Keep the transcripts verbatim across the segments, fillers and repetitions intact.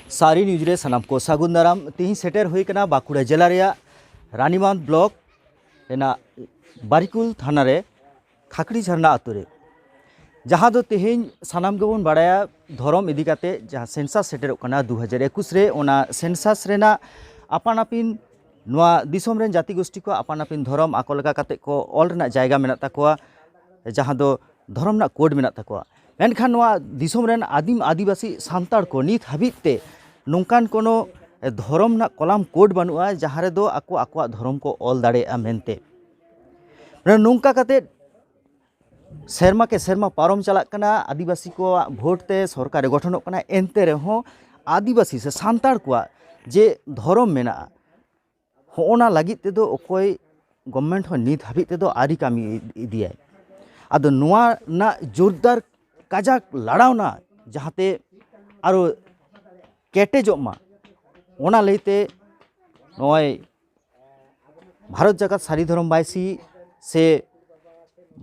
ᱥᱟᱹᱨᱤ ᱱᱤᱭᱩᱡᱽ ᱨᱮ ᱥᱟᱱᱟᱢ ᱠᱚ ᱥᱟᱹᱜᱩᱱ ᱫᱟᱨᱟᱢ᱾ ᱛᱮᱦᱮᱧ ᱥᱮᱴᱮᱨ ᱦᱩᱭ ᱠᱟᱱᱟ ᱵᱟᱸᱠᱩᱲᱟ ᱡᱮᱞᱟ ᱨᱮᱭᱟᱜ ᱨᱟᱱᱤᱵᱟᱸᱫᱷ ᱵᱞᱚᱠ ᱨᱮᱱᱟᱜ ᱵᱟᱨᱤᱠᱩᱞ ᱛᱷᱟᱱᱟ ᱨᱮ ᱠᱷᱟᱠᱲᱤ ᱡᱷᱟᱨᱱᱟ ᱟᱛᱳ ᱨᱮ, ᱡᱟᱦᱟᱸ ᱫᱚ ᱛᱮᱦᱮᱧ ᱥᱟᱱᱟᱢ ᱜᱮᱵᱚᱱ ᱵᱟᱲᱟᱭᱟ ᱫᱷᱚᱨᱚᱢ ᱤᱫᱤ ᱠᱟᱛᱮ ᱡᱟᱦᱟᱸ ᱥᱮᱱᱥᱟᱥ ᱥᱮᱴᱮᱨᱚᱜ ᱠᱟᱱᱟ ᱫᱩ ᱦᱟᱡᱟᱨ ᱮᱠᱩᱥ ᱨᱮ, ᱚᱱᱟ ᱥᱮᱱᱥᱟᱥ ᱨᱮᱱᱟᱜ ᱟᱯᱟᱱ ᱟᱹᱯᱤᱱ ᱱᱚᱣᱟ ᱫᱤᱥᱚᱢ ᱨᱮᱱ ᱡᱟᱹᱛᱤ ᱜᱳᱥᱴᱤ ᱠᱚ ᱟᱯᱟᱱ ᱟᱹᱯᱤᱱ ᱫᱷᱚᱨᱚᱢ ᱟᱠᱚ ᱞᱮᱠᱟ ᱠᱟᱛᱮ ᱠᱚ ᱚᱞ ᱨᱮᱱᱟᱜ ᱡᱟᱭᱜᱟ ᱢᱮᱱᱟᱜ ᱛᱟᱠᱚᱣᱟ, ᱡᱟᱦᱟᱸ ᱫᱚ ᱫᱷᱚᱨᱚᱢ ᱨᱮᱱᱟᱜ ᱠᱳᱰ ᱢᱮᱱᱟᱜ ᱛᱟᱠᱚᱣᱟ᱾ ᱢᱮᱱᱠᱷᱟᱱ ᱱᱚᱣᱟ ᱫᱤᱥᱚᱢ ᱨᱮᱱ ᱟᱹᱫᱤᱢ ᱟᱹᱫᱤᱵᱟᱹᱥᱤ ᱥᱟᱱᱛᱟᱲ ᱠᱚ ᱱᱤᱛ ᱦᱟᱹᱵᱤᱡ ᱛᱮ ᱱᱚᱝᱠᱟᱱ ᱠᱳᱱᱳ ᱫᱷᱚᱨᱚᱢ ᱨᱮᱱᱟᱜ ᱠᱚᱞᱟᱢ ᱠᱳᱰ ᱵᱟᱹᱱᱩᱜᱼᱟ, ᱡᱟᱦᱟᱸ ᱨᱮᱫᱚ ᱟᱠᱚ ᱟᱠᱚᱣᱟᱜ ᱫᱷᱚᱨᱚᱢ ᱠᱚ ᱚᱞ ᱫᱟᱲᱮᱭᱟᱜᱼᱟ ᱢᱮᱱᱛᱮ᱾ ᱢᱟᱱᱮ ᱱᱚᱝᱠᱟ ᱠᱟᱛᱮ ᱥᱮᱨᱢᱟ ᱠᱮ ᱥᱮᱨᱢᱟ ᱯᱟᱨᱚᱢ ᱪᱟᱞᱟᱜ ᱠᱟᱱᱟ, ᱟᱹᱫᱤᱵᱟᱹᱥᱤ ᱠᱚᱣᱟᱜ ᱵᱷᱳᱴ ᱛᱮ ᱥᱚᱨᱠᱟᱨᱮ ᱜᱚᱴᱷᱚᱱᱚᱜ ᱠᱟᱱᱟ, ᱮᱱᱛᱮ ᱨᱮᱦᱚᱸ ᱟᱹᱫᱤᱵᱟᱹᱥᱤ ᱥᱮ ᱥᱟᱱᱛᱟᱲ ᱠᱚᱣᱟᱜ ᱡᱮ ᱫᱷᱚᱨᱚᱢ ᱢᱮᱱᱟᱜᱼᱟ, ᱦᱚᱸᱜᱼᱚᱱᱟ ᱞᱟᱹᱜᱤᱫ ᱛᱮᱫᱚ ᱚᱠᱚᱭ ᱜᱚᱵᱷᱢᱮᱱᱴ ᱦᱚᱸ ᱱᱤᱛ ᱦᱟᱹᱵᱤᱡ ᱛᱮᱫᱚ ᱟᱹᱣᱨᱤ ᱠᱟᱹᱢᱤ ᱤᱫᱤᱭᱟᱭ᱾ ᱟᱫᱚ ᱱᱚᱣᱟ ᱨᱮᱱᱟᱜ ᱡᱳᱨᱫᱟᱨ ᱠᱟᱡᱟᱠ ᱞᱟᱲᱟᱣᱱᱟ, ᱡᱟᱦᱟᱸᱛᱮ ᱟᱨᱚ ᱠᱮᱴᱮᱡᱚᱜ ᱢᱟ, ᱚᱱᱟ ᱞᱟᱹᱭᱛᱮ ᱱᱚᱜᱼᱚᱭ ᱵᱷᱟᱨᱚᱛ ᱡᱟᱠᱟᱛ ᱥᱟᱹᱨᱤ ᱫᱷᱚᱨᱚᱢ ᱵᱟᱭᱥᱤ ᱥᱮ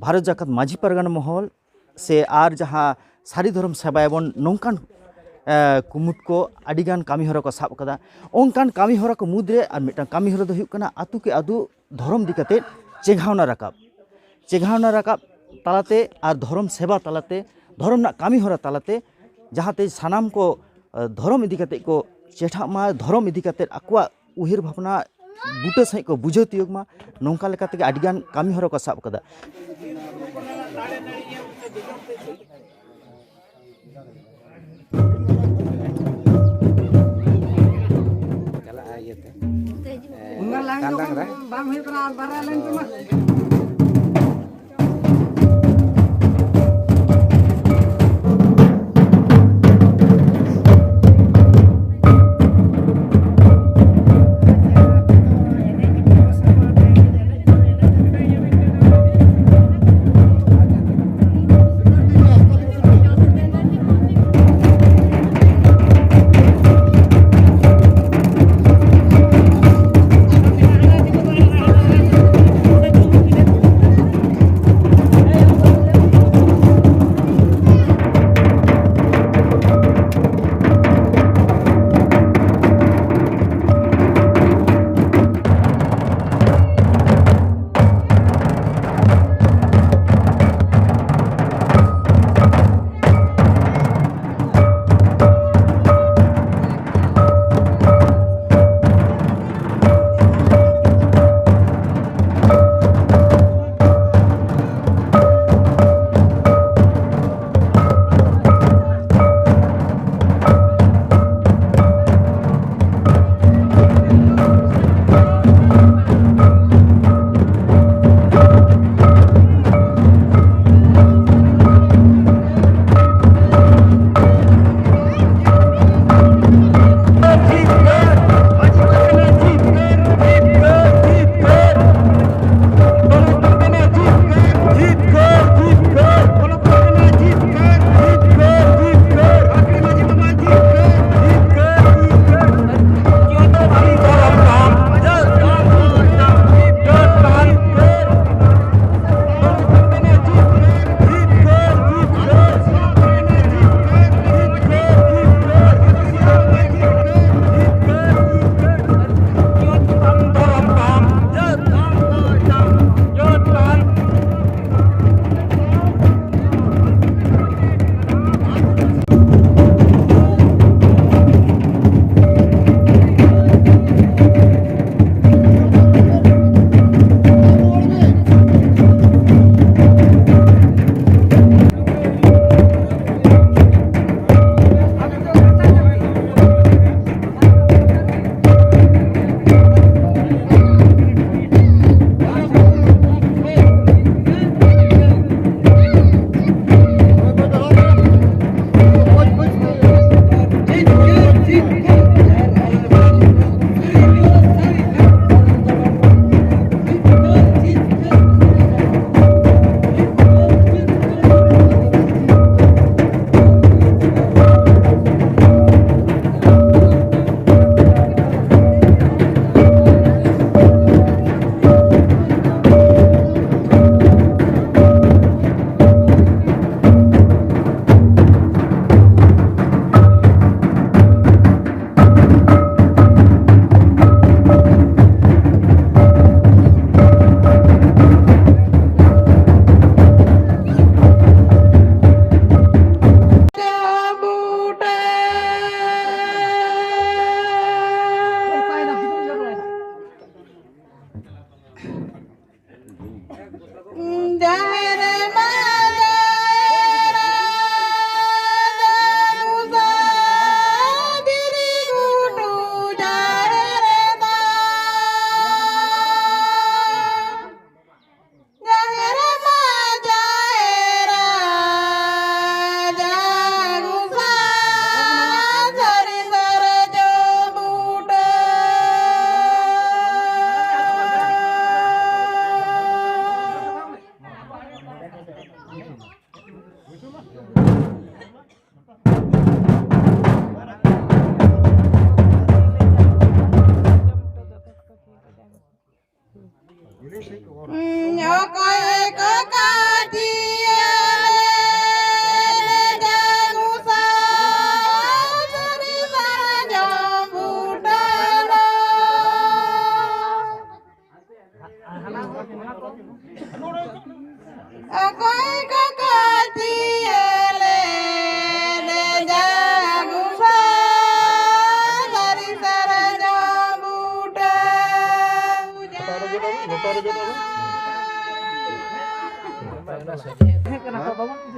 ᱵᱷᱟᱨᱚᱛ ᱡᱟᱠᱟᱛ ᱢᱟᱹᱡᱷᱤ ᱯᱟᱨᱜᱟᱱᱟ ᱢᱚᱦᱚᱞ ᱥᱮ ᱟᱨ ᱡᱟᱦᱟᱸ ᱥᱟᱹᱨᱤ ᱫᱷᱚᱨᱚᱢ ᱥᱮᱵᱟᱭᱟᱵᱚᱱ, ᱱᱚᱝᱠᱟᱱ, ᱮ, ᱠᱩᱢᱩᱴ ᱠᱚ ᱟᱹᱰᱤᱜᱟᱱ ᱠᱟᱹᱢᱤᱦᱚᱨᱟ ᱠᱚ ᱥᱟᱵ ᱟᱠᱟᱫᱟ᱾ ᱚᱱᱠᱟᱱ ᱠᱟᱹᱢᱤᱦᱚᱨᱟ ᱠᱚ ᱢᱩᱫᱽᱨᱮ ᱟᱨ ᱢᱤᱫᱴᱟᱝ ᱠᱟᱹᱢᱤᱦᱚᱨᱟ ᱫᱚ ᱦᱩᱭᱩᱜ ᱠᱟᱱᱟ ᱟᱹᱛᱩ ᱠᱮ ᱟᱹᱛᱩ ᱫᱷᱚᱨᱚᱢ ᱤᱫᱤ ᱠᱟᱛᱮ ᱪᱮᱸᱜᱷᱟᱣᱱᱟ ᱨᱟᱠᱟᱵ, ᱪᱮᱸᱜᱷᱟᱣᱱᱟ ᱨᱟᱠᱟᱵ ᱛᱟᱞᱟᱛᱮ ᱟᱨ ᱫᱷᱚᱨᱚᱢ ᱥᱮᱵᱟ ᱛᱟᱞᱟᱛᱮ, ᱫᱷᱚᱨᱚᱢ ᱨᱮᱱᱟᱜ ᱠᱟᱹᱢᱤᱦᱚᱨᱟ ᱛᱟᱞᱟᱛᱮ, ᱡᱟᱦᱟᱸᱛᱮ ᱥᱟᱱᱟᱢ ᱠᱚ, ᱮ, ᱫᱷᱚᱨᱚᱢ ᱤᱫᱤ ᱠᱟᱛᱮ ᱠᱚ ᱪᱮᱴᱷᱟᱜ ᱢᱟ, ᱫᱷᱚᱨᱚᱢ ᱤᱫᱤ ᱠᱟᱛᱮ ᱟᱠᱚᱣᱟᱜ ᱩᱭᱦᱟᱹᱨ ᱵᱷᱟᱵᱽᱱᱟ ᱵᱩᱴᱟᱹ ᱥᱟᱺᱦᱤᱡ ᱠᱚ ᱵᱩᱡᱷᱟᱹᱣ ᱛᱤᱭᱳᱜᱽ ᱢᱟ, ᱱᱚᱝᱠᱟ ᱞᱮᱠᱟ ᱛᱮᱜᱮ ᱟᱹᱰᱤᱜᱟᱱ ᱠᱟᱹᱢᱤ ᱦᱚᱨᱟ ᱠᱚ ᱥᱟᱵ ᱠᱟᱫᱟ᱾ ᱪᱟᱞᱟᱜᱼᱟ ᱤᱭᱟᱹᱛᱮ᱾ ᱩᱱᱟᱹᱜ ᱞᱟᱭᱤᱱ ᱠᱟᱱ ᱫᱚ ᱰᱟᱝᱨᱟ᱾ ᱵᱟᱝ ᱦᱩᱭᱩᱜ ᱠᱟᱱᱟ, ᱟᱨ ᱵᱟᱨᱭᱟ ᱞᱟᱭᱤᱱ ᱛᱮᱢᱟ᱾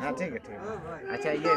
हाँ, ठीक है, ठीक है। अच्छा, ये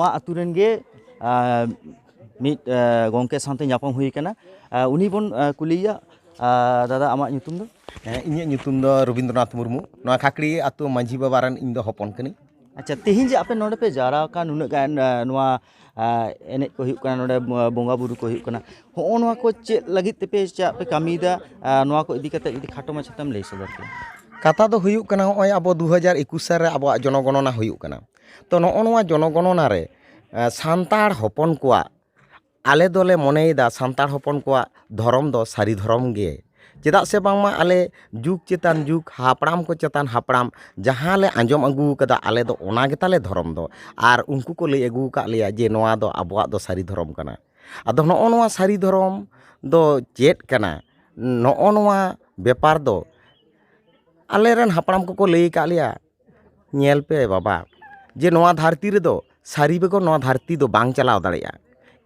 ᱱᱚᱣᱟ ᱟᱛᱳ ᱨᱮᱱ ᱜᱮ, ᱟᱨ ᱢᱤᱫ, ᱟᱨ ᱜᱚᱢᱠᱮ ᱥᱟᱶᱛᱮ ᱧᱟᱯᱟᱢ ᱦᱩᱭ ᱟᱠᱟᱱᱟ᱾ ᱟᱨ ᱩᱱᱤ ᱵᱚᱱ, ᱟᱨ ᱠᱩᱞᱤᱭᱮᱭᱟ᱾ ᱟᱨ ᱫᱟᱫᱟ, ᱟᱢᱟᱜ ᱧᱩᱛᱩᱢ ᱫᱚ? ᱦᱮᱸ, ᱤᱧᱟᱹᱜ ᱧᱩᱛᱩᱢ ᱫᱚ ᱨᱚᱵᱤᱱᱫᱨᱚᱱᱟᱛᱷ ᱢᱩᱨᱢᱩ᱾ ᱱᱚᱣᱟ ᱠᱷᱟᱠᱲᱤ ᱟᱹᱛᱩ ᱢᱟᱹᱡᱷᱤ ᱵᱟᱵᱟ ᱨᱮᱱ ᱤᱧ ᱫᱚ ᱦᱚᱯᱚᱱ ᱠᱟᱹᱱᱟᱹᱧ᱾ ᱟᱪᱪᱷᱟ, ᱛᱮᱦᱮᱧ ᱡᱮ ᱟᱯᱮ ᱱᱚᱰᱮ ᱯᱮ ᱡᱟᱣᱨᱟ ᱟᱠᱟᱱ, ᱱᱩᱱᱟᱹᱜ ᱜᱟᱱ, ᱟᱨ ᱱᱚᱣᱟ, ᱟᱨ ᱮᱱᱮᱡ ᱠᱚ ᱦᱩᱭᱩᱜ ᱠᱟᱱᱟ, ᱱᱚᱰᱮ ᱵᱚᱸᱜᱟ ᱵᱩᱨᱩ ᱠᱚ ᱦᱩᱭᱩᱜ ᱠᱟᱱᱟ, ᱦᱚᱸᱜᱼᱚ ᱱᱚᱣᱟ ᱠᱚ ᱪᱮᱫ ᱞᱟᱹᱜᱤᱫ ᱛᱮᱯᱮ ᱪᱟᱜ ᱯᱮ ᱠᱟᱹᱢᱤᱭᱮᱫᱟ? ᱟᱨ ᱱᱚᱣᱟ ᱠᱚ ᱤᱫᱤ ᱠᱟᱛᱮ ᱡᱩᱫᱤ ᱠᱷᱟᱴᱚ ᱢᱟᱪᱷᱟ ᱛᱮᱢ ᱞᱟᱹᱭ ᱥᱚᱫᱚᱨ ᱠᱮᱭᱟ᱾ ᱠᱟᱛᱷᱟ ᱫᱚ ᱦᱩᱭᱩᱜ ᱠᱟᱱᱟ, ᱱᱚᱜᱼᱚᱭ ᱟᱵᱚ ᱫᱩ ᱦᱟᱡᱟᱨ ᱮᱠᱩᱥ ᱥᱟᱞ ᱨᱮ ᱟᱵᱚᱣᱟᱜ ᱡᱚᱱᱚᱜᱚᱱᱚᱱᱟ ᱦᱩᱭᱩᱜ ᱠᱟᱱᱟ᱾ ᱛᱚ, ᱱᱚᱜᱼᱚ ᱱᱚᱣᱟ ᱡᱚᱱᱚᱜᱚᱱᱚᱱᱟ ᱨᱮ, ᱮ, ᱥᱟᱱᱛᱟᱲ ᱦᱚᱯᱚᱱ ᱠᱚᱣᱟᱜ, ᱟᱞᱮ ᱫᱚᱞᱮ ᱢᱚᱱᱮᱭᱮᱫᱟ ᱥᱟᱱᱛᱟᱲ ᱦᱚᱯᱚᱱ ᱠᱚᱣᱟᱜ ᱫᱷᱚᱨᱚᱢ ᱫᱚ ᱥᱟᱹᱨᱤ ᱫᱷᱚᱨᱚᱢ ᱜᱮ᱾ ᱪᱮᱫᱟᱜ ᱥᱮ ᱵᱟᱝᱢᱟ ᱟᱞᱮ ᱡᱩᱜᱽ ᱪᱮᱛᱟᱱ ᱡᱩᱜᱽ, ᱦᱟᱯᱲᱟᱢ ᱠᱚ ᱪᱮᱛᱟᱱ ᱦᱟᱯᱲᱟᱢ ᱡᱟᱦᱟᱸ ᱞᱮ ᱟᱸᱡᱚᱢ ᱟᱹᱜᱩ ᱟᱠᱟᱫᱟ, ᱟᱞᱮ ᱫᱚ ᱚᱱᱟ ᱜᱮ ᱛᱟᱞᱮ ᱫᱷᱚᱨᱚᱢ ᱫᱚ᱾ ᱟᱨ ᱩᱱᱠᱩ ᱠᱚ ᱞᱟᱹᱭ ᱟᱹᱜᱩ ᱟᱠᱟᱫ ᱞᱮᱭᱟ ᱡᱮ ᱱᱚᱣᱟ ᱫᱚ ᱟᱵᱚᱣᱟᱜ ᱫᱚ ᱥᱟᱹᱨᱤ ᱫᱷᱚᱨᱚᱢ ᱠᱟᱱᱟ᱾ ᱟᱫᱚ ᱱᱚᱜᱼᱚ ᱱᱚᱣᱟ ᱥᱟᱹᱨᱤ ᱫᱷᱚᱨᱚᱢ ᱫᱚ ᱪᱮᱫ ᱠᱟᱱᱟ? ᱱᱚᱜᱼᱚ ᱱᱚᱣᱟ ᱵᱮᱯᱟᱨ ᱫᱚ ᱟᱞᱮᱨᱮᱱ ᱦᱟᱯᱲᱟᱢ ᱠᱚᱠᱚ ᱞᱟᱹᱭ ᱟᱠᱟᱫ ᱞᱮᱭᱟ, ᱧᱮᱞ ᱯᱮ ᱵᱟᱵᱟ, ᱡᱮ ᱱᱚᱣᱟ ᱫᱷᱟᱹᱨᱛᱤ ᱨᱮᱫᱚ ᱥᱟᱹᱨᱤ ᱵᱮᱜᱚᱨ ᱱᱚᱣᱟ ᱫᱷᱟᱹᱨᱛᱤ ᱫᱚ ᱵᱟᱝ ᱪᱟᱞᱟᱣ ᱫᱟᱲᱮᱭᱟᱜᱼᱟ,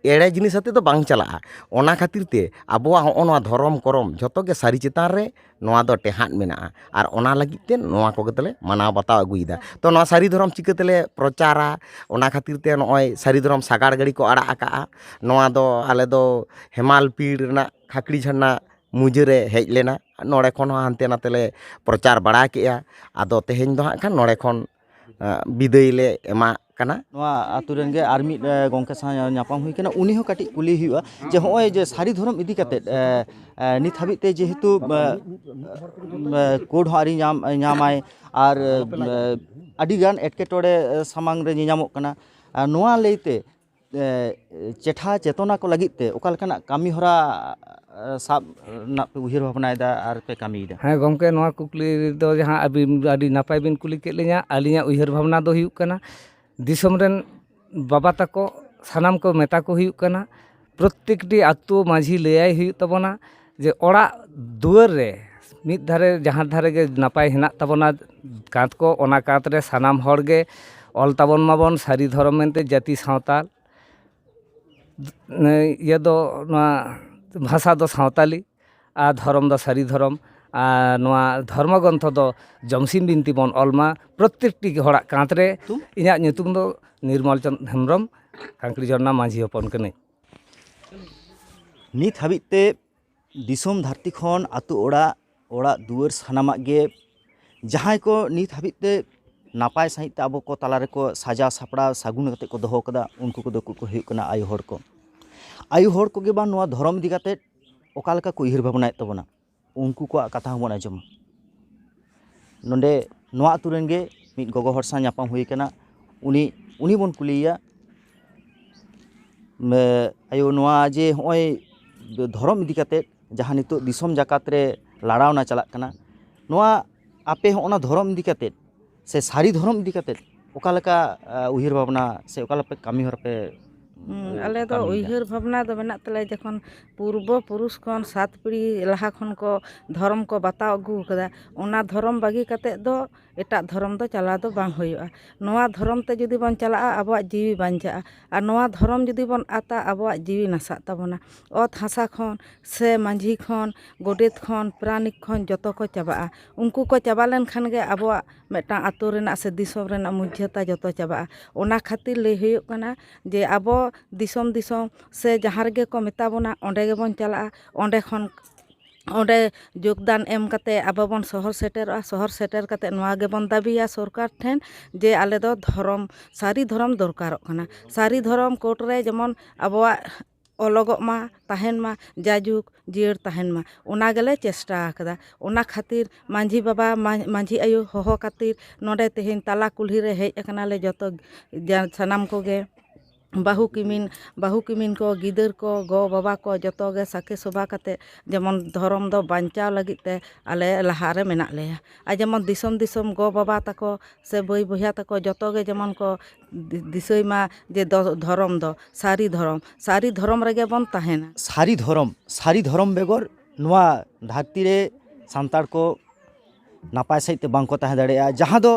ᱮᱲᱮ ᱡᱤᱱᱤᱥ ᱟᱛᱮ ᱫᱚ ᱵᱟᱝ ᱪᱟᱞᱟᱜᱼᱟ᱾ ᱚᱱᱟ ᱠᱷᱟᱹᱛᱤᱨ ᱛᱮ ᱟᱵᱚᱣᱟᱜ ᱦᱚᱸᱜᱼᱚ ᱱᱚᱣᱟ ᱫᱷᱚᱨᱚᱢ ᱠᱚᱨᱚᱢ ᱡᱷᱚᱛᱚ ᱜᱮ ᱥᱟᱹᱨᱤ ᱪᱮᱛᱟᱱ ᱨᱮ ᱱᱚᱣᱟ ᱫᱚ ᱴᱮᱦᱟᱸᱰ ᱢᱮᱱᱟᱜᱼᱟ᱾ ᱟᱨ ᱚᱱᱟ ᱞᱟᱹᱜᱤᱫ ᱛᱮ ᱱᱚᱣᱟ ᱠᱚᱜᱮ ᱛᱮᱞᱮ ᱢᱟᱱᱟᱣ ᱵᱟᱛᱟᱣ ᱟᱹᱜᱩᱭᱮᱫᱟ᱾ ᱛᱚ, ᱱᱚᱣᱟ ᱥᱟᱹᱨᱤ ᱫᱷᱚᱨᱚᱢ ᱪᱤᱠᱟᱹ ᱛᱮᱞᱮ ᱯᱨᱚᱪᱟᱨᱟ? ᱚᱱᱟ ᱠᱷᱟᱹᱛᱤᱨ ᱛᱮ ᱱᱚᱜᱼᱚᱭ ᱥᱟᱹᱨᱤ ᱫᱷᱚᱨᱚᱢ ᱥᱟᱜᱟᱲ ᱜᱟᱹᱲᱤ ᱠᱚ ᱟᱲᱟᱜ ᱟᱠᱟᱜᱼᱟ᱾ ᱱᱚᱣᱟ ᱫᱚ ᱟᱞᱮ ᱫᱚ ᱦᱮᱢᱟᱞ ᱯᱤᱲ ᱨᱮᱱᱟᱜ ᱠᱷᱟᱠᱲᱤ ᱡᱷᱟᱨᱱᱟ ᱢᱩᱡᱟᱹ ᱨᱮ ᱦᱮᱡ ᱞᱮᱱᱟ᱾ ᱱᱚᱰᱮ ᱠᱷᱚᱱ ᱦᱚᱸ ᱦᱟᱱᱛᱮ ᱱᱟᱛᱮ ᱞᱮ ᱯᱨᱚᱪᱟᱨ ᱵᱟᱲᱟ ᱠᱮᱜᱼᱟ᱾ ᱟᱫᱚ ᱛᱮᱦᱮᱧ ᱫᱚ ᱦᱟᱸᱜ ᱠᱷᱟᱱ ᱱᱚᱰᱮ ᱠᱷᱚᱱ, ᱟᱸ, ᱵᱤᱫᱟᱹᱭ ᱞᱮ ᱮᱢᱟᱜ ᱠᱟᱱᱟ᱾ ᱱᱚᱣᱟ ᱟᱛᱳ ᱨᱮᱱ ᱜᱮ ᱟᱨ ᱢᱤᱫ, ᱮ, ᱜᱚᱢᱠᱮ ᱥᱟᱶ ᱧᱟᱯᱟᱢ ᱦᱩᱭ ᱠᱟᱱᱟ᱾ ᱩᱱᱤ ᱦᱚᱸ ᱠᱟᱹᱴᱤᱡ ᱠᱩᱞᱤ ᱦᱩᱭᱩᱜᱼᱟ ᱡᱮ ᱦᱚᱸᱜᱼᱚᱭ ᱡᱮ ᱥᱟᱹᱨᱤ ᱫᱷᱚᱨᱚᱢ ᱤᱫᱤ ᱠᱟᱛᱮᱫ, ᱮ, ᱮ, ᱱᱤᱛ ᱦᱟᱹᱵᱤᱡ ᱛᱮ ᱡᱮᱦᱮᱛᱩ, ᱮ, ᱮ, ᱠᱳᱰ ᱦᱚᱸ ᱟᱹᱣᱨᱤ ᱧᱟᱢ, ᱧᱟᱢᱟᱭ ᱟᱨ, ᱮ, ᱟᱹᱰᱤᱜᱟᱱ ᱮᱴᱠᱮᱴᱚᱬᱮ, ᱮ, ᱥᱟᱢᱟᱝ ᱨᱮ ᱧᱮᱧᱟᱢᱚᱜ ᱠᱟᱱᱟ᱾ ᱟᱨ ᱱᱚᱣᱟ ᱞᱟᱹᱭᱛᱮ, ᱮ, ᱪᱮᱴᱷᱟ ᱪᱮᱛᱚᱱᱟ ᱠᱚ ᱞᱟᱹᱜᱤᱫ ᱛᱮ ᱚᱠᱟ ᱞᱮᱠᱟᱱᱟᱜ ᱠᱟᱹᱢᱤ ᱦᱚᱨᱟ, ᱮ, ᱥᱟᱵ ᱨᱮᱱᱟᱜ ᱯᱮ ᱩᱭᱦᱟᱹᱨ ᱵᱷᱟᱵᱽᱱᱟᱭᱮᱫᱟ ᱟᱨ ᱯᱮ ᱠᱟᱹᱢᱤᱭᱮᱫᱟ? ᱦᱮᱸ ᱜᱚᱢᱠᱮ, ᱱᱚᱣᱟ ᱠᱩᱠᱞᱤ ᱫᱚ ᱡᱟᱦᱟᱸ ᱟᱹᱵᱤᱱ ᱟᱹᱰᱤ ᱱᱟᱯᱟᱭ ᱵᱤᱱ ᱠᱩᱞᱤ ᱠᱮᱫ ᱞᱤᱧᱟ᱾ ᱟᱹᱞᱤᱧᱟᱜ ᱩᱭᱦᱟᱹᱨ ᱵᱷᱟᱵᱽᱱᱟ ᱫᱚ ᱦᱩᱭᱩᱜ ᱠᱟᱱᱟ, ᱫᱤᱥᱚᱢ ᱨᱮᱱ ᱵᱟᱵᱟ ᱛᱟᱠᱚ ᱥᱟᱱᱟᱢ ᱠᱚ ᱢᱮᱛᱟ ᱠᱚ ᱦᱩᱭᱩᱜ ᱠᱟᱱᱟ, ᱯᱨᱚᱛᱮᱠᱴᱤ ᱟᱹᱛᱩ ᱢᱟᱹᱡᱷᱤ ᱞᱟᱹᱭᱟᱭ ᱦᱩᱭᱩᱜ ᱛᱟᱵᱚᱱᱟ ᱡᱮ ᱚᱲᱟᱜ ᱫᱩᱣᱟᱹᱨ ᱨᱮ ᱢᱤᱫ ᱫᱷᱟᱨᱮ ᱡᱟᱦᱟᱸ ᱫᱷᱟᱨᱮ ᱜᱮ ᱱᱟᱯᱟᱭ ᱦᱮᱱᱟᱜ ᱛᱟᱵᱚᱱᱟ ᱠᱟᱸᱛ ᱠᱚ, ᱚᱱᱟ ᱠᱟᱸᱛ ᱨᱮ ᱥᱟᱱᱟᱢ ᱦᱚᱲ ᱜᱮ ᱚᱞ ᱛᱟᱵᱚᱱ ᱢᱟᱵᱚᱱ ᱥᱟᱹᱨᱤ ᱫᱷᱚᱨᱚᱢ ᱢᱮᱱᱛᱮ ᱡᱟᱹᱛᱤ ᱥᱟᱶᱛᱟᱞ᱾ ᱤᱭᱟᱹ ᱫᱚ ᱱᱚᱣᱟ ᱵᱷᱟᱥᱟ ᱫᱚ ᱥᱟᱶᱛᱟᱞᱤ ᱟᱨ ᱫᱷᱚᱨᱚᱢ ᱫᱚ ᱥᱟᱹᱨᱤ ᱫᱷᱚᱨᱚᱢ᱾ ᱟᱨ ᱱᱚᱣᱟ ᱫᱷᱚᱨᱢᱚ ᱜᱨᱚᱱᱛᱷᱚ ᱫᱚ ᱡᱚᱢᱥᱤᱢ ᱵᱤᱱᱛᱤ ᱵᱚᱱ ᱚᱞ ᱢᱟ ᱯᱨᱚᱛᱮᱠᱴᱤ ᱦᱚᱲᱟᱜ ᱠᱟᱸᱛ ᱨᱮ᱾ ᱧᱩᱛᱩᱢ? ᱤᱧᱟᱹᱜ ᱧᱩᱛᱩᱢ ᱫᱚ ᱱᱤᱨᱢᱚᱞ ᱪᱚᱸᱫᱽ ᱦᱮᱢᱵᱨᱚᱢ, ᱠᱷᱟᱸᱠᱲᱤ ᱡᱷᱚᱨᱱᱟ ᱢᱟᱹᱡᱷᱤ ᱦᱚᱯᱚᱱ ᱠᱟᱹᱱᱟᱹᱧ᱾ ᱱᱤᱛ ᱦᱟᱹᱵᱤᱡ ᱛᱮ ᱫᱤᱥᱚᱢ ᱫᱷᱟᱹᱨᱛᱤ ᱠᱷᱚᱱ ᱟᱹᱛᱩ ᱚᱲᱟᱜ, ᱚᱲᱟᱜ ᱫᱩᱣᱟᱹᱨ ᱥᱟᱱᱟᱢᱟᱜ ᱜᱮ ᱡᱟᱦᱟᱸᱭ ᱠᱚ ᱱᱤᱛ ᱦᱟᱹᱵᱤᱡ ᱛᱮ ᱱᱟᱯᱟᱭ ᱥᱟᱺᱦᱤᱡ ᱛᱮ ᱟᱵᱚ ᱠᱚ ᱛᱟᱞᱟ ᱨᱮᱠᱚ ᱥᱟᱡᱟᱣ ᱥᱟᱯᱲᱟᱣ ᱥᱟᱹᱜᱩᱱ ᱠᱟᱛᱮ ᱠᱚ ᱫᱚᱦᱚ ᱠᱟᱫᱟ, ᱩᱱᱠᱩ ᱠᱚᱫᱚ ᱠᱚ ᱦᱩᱭᱩᱜ ᱠᱟᱱᱟ ᱟᱭᱳ ᱦᱚᱲ ᱠᱚ᱾ ᱟᱭᱳ ᱦᱚᱲ ᱠᱚᱜᱮ ᱵᱟᱝ ᱱᱚᱣᱟ ᱫᱷᱚᱨᱚᱢ ᱤᱫᱤ ᱠᱟᱛᱮ ᱚᱠᱟ ᱞᱮᱠᱟ ᱠᱚ ᱩᱭᱦᱟᱹᱨ ᱵᱷᱟᱵᱽᱱᱟᱭᱮᱫ ᱛᱟᱵᱚᱱᱟ, ᱩᱱᱠᱩ ᱠᱚᱣᱟᱜ ᱠᱟᱛᱷᱟ ᱦᱚᱸᱵᱚᱱ ᱟᱸᱡᱚᱢᱟ᱾ ᱱᱚᱰᱮ ᱱᱚᱣᱟ ᱟᱛᱳ ᱨᱮᱱ ᱜᱮ ᱢᱤᱫ ᱜᱚᱜᱚ ᱦᱚᱲ ᱥᱟᱶ ᱧᱟᱯᱟᱢ ᱦᱩᱭ ᱠᱟᱱᱟ᱾ ᱩᱱᱤ, ᱩᱱᱤ ᱵᱚᱱ ᱠᱩᱞᱤᱭᱮᱭᱟ, ᱢᱮ-, ᱟᱭᱳ, ᱱᱚᱣᱟ ᱡᱮ ᱦᱚᱸᱜᱼᱚᱭ ᱫᱷᱚᱨᱚᱢ ᱤᱫᱤ ᱠᱟᱛᱮᱫ ᱡᱟᱦᱟᱸ ᱱᱤᱛᱚᱜ ᱫᱤᱥᱚᱢ ᱡᱟᱠᱟᱛ ᱨᱮ ᱞᱟᱲᱟᱣᱱᱟ ᱪᱟᱞᱟᱜ ᱠᱟᱱᱟ, ᱱᱚᱣᱟ ᱟᱯᱮ ᱦᱚᱸᱜᱼᱚᱱᱟ ᱫᱷᱚᱨᱚᱢ ᱤᱫᱤ ᱠᱟᱛᱮᱫ ᱥᱮ ᱥᱟᱹᱨᱤ ᱫᱷᱚᱨᱚᱢ ᱤᱫᱤ ᱠᱟᱛᱮᱫ ᱚᱠᱟ ᱞᱮᱠᱟ, ᱟ, ᱩᱭᱦᱟᱹᱨ ᱵᱷᱟᱵᱽᱱᱟ ᱥᱮ ᱚᱠᱟ ᱞᱮᱠᱟ ᱠᱟᱹᱢᱤ ᱦᱚᱨᱟ ᱯᱮ ᱦᱩᱸ, ᱟᱞᱮ ᱫᱚ ᱠᱟᱹᱢᱤᱭᱮᱫᱟ? ᱩᱭᱦᱟᱹᱨ ᱵᱷᱟᱵᱽᱱᱟ ᱫᱚ ᱢᱮᱱᱟᱜ ᱛᱟᱞᱮᱭᱟ, ᱡᱚᱠᱷᱚᱱ ᱯᱩᱨᱵᱚ ᱯᱩᱨᱩᱥ ᱠᱷᱚᱱ ᱥᱟᱛ ᱯᱤᱲᱦᱤ ᱞᱟᱦᱟ ᱠᱷᱚᱱ ᱠᱚ ᱫᱷᱚᱨᱚᱢ ᱠᱚ ᱵᱟᱛᱟᱣ ᱟᱹᱜᱩ ᱟᱠᱟᱫᱟ, ᱚᱱᱟ ᱫᱷᱚᱨᱚᱢ ᱵᱟᱹᱜᱤ ᱠᱟᱛᱮ ᱫᱚ ᱮᱴᱟᱜ ᱫᱷᱚᱨᱚᱢ ᱫᱚ ᱪᱟᱞᱟᱣ ᱫᱚ ᱵᱟᱝ ᱦᱩᱭᱩᱜᱼᱟ᱾ ᱱᱚᱣᱟ ᱫᱷᱚᱨᱚᱢ ᱛᱮ ᱡᱩᱫᱤ ᱵᱚᱱ ᱪᱟᱞᱟᱜᱼᱟ, ᱟᱵᱚᱣᱟᱜ ᱡᱤᱣᱤ ᱵᱟᱧᱪᱟᱜᱼᱟ, ᱟᱨ ᱱᱚᱣᱟ ᱫᱷᱚᱨᱚᱢ ᱡᱩᱫᱤ ᱵᱚᱱ ᱟᱛᱟ, ᱟᱵᱚᱣᱟᱜ ᱡᱤᱣᱤ ᱱᱟᱥᱟᱜ ᱛᱟᱵᱚᱱᱟ᱾ ᱚᱛ ᱦᱟᱥᱟ ᱠᱷᱚᱱ ᱥᱮ ᱢᱟᱹᱡᱷᱤ ᱠᱷᱚᱱ, ᱜᱚᱰᱮᱛ ᱠᱷᱚᱱ, ᱯᱟᱨᱟᱱᱤᱠ ᱠᱷᱚᱱ ᱡᱚᱛᱚ ᱠᱚ ᱪᱟᱵᱟᱜᱼᱟ᱾ ᱩᱱᱠᱩ ᱠᱚ ᱪᱟᱵᱟ ᱞᱮᱱᱠᱷᱟᱱ ᱜᱮ ᱟᱵᱚᱣᱟᱜ ᱢᱤᱫᱴᱟᱝ ᱟᱛᱳ ᱨᱮᱱᱟᱜ ᱥᱮ ᱫᱤᱥᱚᱢ ᱨᱮᱱᱟᱜ ᱢᱚᱨᱡᱟᱫᱟ ᱡᱚᱛᱚ ᱪᱟᱵᱟᱜᱼᱟ᱾ ᱚᱱᱟ ᱠᱷᱟᱹᱛᱤᱨ ᱞᱟᱹᱭ ᱦᱩᱭᱩᱜ ᱠᱟᱱᱟ ᱡᱮ ᱟᱵᱚ ᱫᱤᱥᱚᱢ ᱫᱤᱥᱚᱢ ᱥᱮ ᱡᱟᱦᱟᱸ ᱨᱮᱜᱮ ᱠᱚ ᱢᱮᱛᱟ ᱵᱚᱱᱟ, ᱚᱸᱰᱮ ᱜᱮᱵᱚᱱ ᱪᱟᱞᱟᱜᱼᱟ᱾ ᱚᱸᱰᱮ ᱠᱷᱚᱱ, ᱚᱸᱰᱮ ᱡᱳᱜᱽᱫᱟᱱ ᱮᱢ ᱠᱟᱛᱮ ᱟᱵᱚ ᱵᱚᱱ ᱥᱚᱦᱚᱨ ᱥᱮᱴᱮᱨᱚᱜᱼᱟ᱾ ᱥᱚᱦᱚᱨ ᱥᱮᱴᱮᱨ ᱠᱟᱛᱮ ᱱᱚᱣᱟ ᱜᱮᱵᱚᱱ ᱫᱟᱹᱵᱤᱭᱟ ᱥᱚᱨᱠᱟᱨ ᱴᱷᱮᱱ ᱡᱮ ᱟᱞᱮ ᱫᱚ ᱫᱷᱚᱨᱚᱢ, ᱥᱟᱹᱨᱤ ᱫᱷᱚᱨᱚᱢ ᱫᱚᱨᱠᱟᱨᱚᱜ ᱠᱟᱱᱟ᱾ ᱥᱟᱹᱨᱤ ᱫᱷᱚᱨᱚᱢ ᱠᱳᱰ ᱨᱮ ᱡᱮᱢᱚᱱ ᱟᱵᱚᱣᱟᱜ ᱚᱞᱚᱜᱚᱜ ᱢᱟ, ᱛᱟᱦᱮᱱ ᱢᱟ, ᱡᱟᱭᱡᱩᱜᱽ ᱡᱤᱭᱟᱹᱲ ᱛᱟᱦᱮᱱ ᱢᱟ, ᱚᱱᱟ ᱜᱮᱞᱮ ᱪᱮᱥᱴᱟ ᱟᱠᱟᱫᱟ᱾ ᱚᱱᱟ ᱠᱷᱟᱹᱛᱤᱨ ᱢᱟᱹᱡᱷᱤ ᱵᱟᱵᱟ, ᱢᱟ-, ᱢᱟᱹᱡᱷᱤ ᱟᱭᱳ ᱦᱚᱦᱚ ᱠᱷᱟᱹᱛᱤᱨ ᱱᱚᱰᱮ ᱛᱮᱦᱮᱧ ᱛᱟᱞᱟ ᱠᱩᱞᱦᱤ ᱨᱮ ᱦᱮᱡ ᱟᱠᱟᱱᱟᱞᱮ ᱡᱚᱛᱚ, ᱡᱟ-, ᱥᱟᱱᱟᱢ ᱠᱚᱜᱮ᱾ ᱵᱟᱹᱦᱩ ᱠᱤᱢᱤᱱ, ᱵᱟᱹᱦᱩ ᱠᱤᱢᱤᱱ ᱠᱚ, ᱜᱤᱫᱟᱹᱨ ᱠᱚ, ᱜᱚ ᱵᱟᱵᱟ ᱠᱚ, ᱡᱚᱛᱚ ᱜᱮ ᱥᱟᱠᱷᱤ ᱥᱚᱵᱷᱟ ᱠᱟᱛᱮ ᱡᱮᱢᱚᱱ ᱫᱷᱚᱨᱚᱢ ᱫᱚ ᱵᱟᱧᱪᱟᱣ ᱞᱟᱹᱜᱤᱫ ᱛᱮ ᱟᱞᱮ ᱞᱟᱦᱟ ᱨᱮ ᱢᱮᱱᱟᱜ ᱞᱮᱭᱟ᱾ ᱟᱨ ᱡᱮᱢᱚᱱ ᱫᱤᱥᱚᱢ ᱫᱤᱥᱚᱢ ᱜᱚ ᱵᱟᱵᱟ ᱛᱟᱠᱚ ᱥᱮ ᱵᱟᱹᱭ ᱵᱚᱭᱦᱟ ᱛᱟᱠᱚ ᱡᱚᱛᱚ ᱜᱮ ᱡᱮᱢᱚᱱ ᱠᱚ ᱫᱤ-, ᱫᱤᱥᱟᱹᱭ ᱢᱟ ᱡᱮ ᱫᱚ-, ᱫᱷᱚᱨᱚᱢ ᱫᱚ ᱥᱟᱹᱨᱤ ᱫᱷᱚᱨᱚᱢ, ᱥᱟᱹᱨᱤ ᱫᱷᱚᱨᱚᱢ ᱨᱮᱜᱮ ᱵᱚᱱ ᱛᱟᱦᱮᱱᱟ᱾ ᱥᱟᱹᱨᱤ ᱫᱷᱚᱨᱚᱢ, ᱥᱟᱹᱨᱤ ᱫᱷᱚᱨᱚᱢ ᱵᱮᱜᱚᱨ ᱱᱚᱣᱟ ᱫᱷᱟᱹᱨᱛᱤ ᱨᱮ ᱥᱟᱱᱛᱟᱲ ᱠᱚ ᱱᱟᱯᱟᱭ ᱥᱟᱺᱦᱤᱡ ᱛᱮ ᱵᱟᱝ ᱠᱚ ᱛᱟᱦᱮᱸ ᱫᱟᱲᱮᱭᱟᱜᱼᱟ᱾ ᱡᱟᱦᱟᱸ ᱫᱚ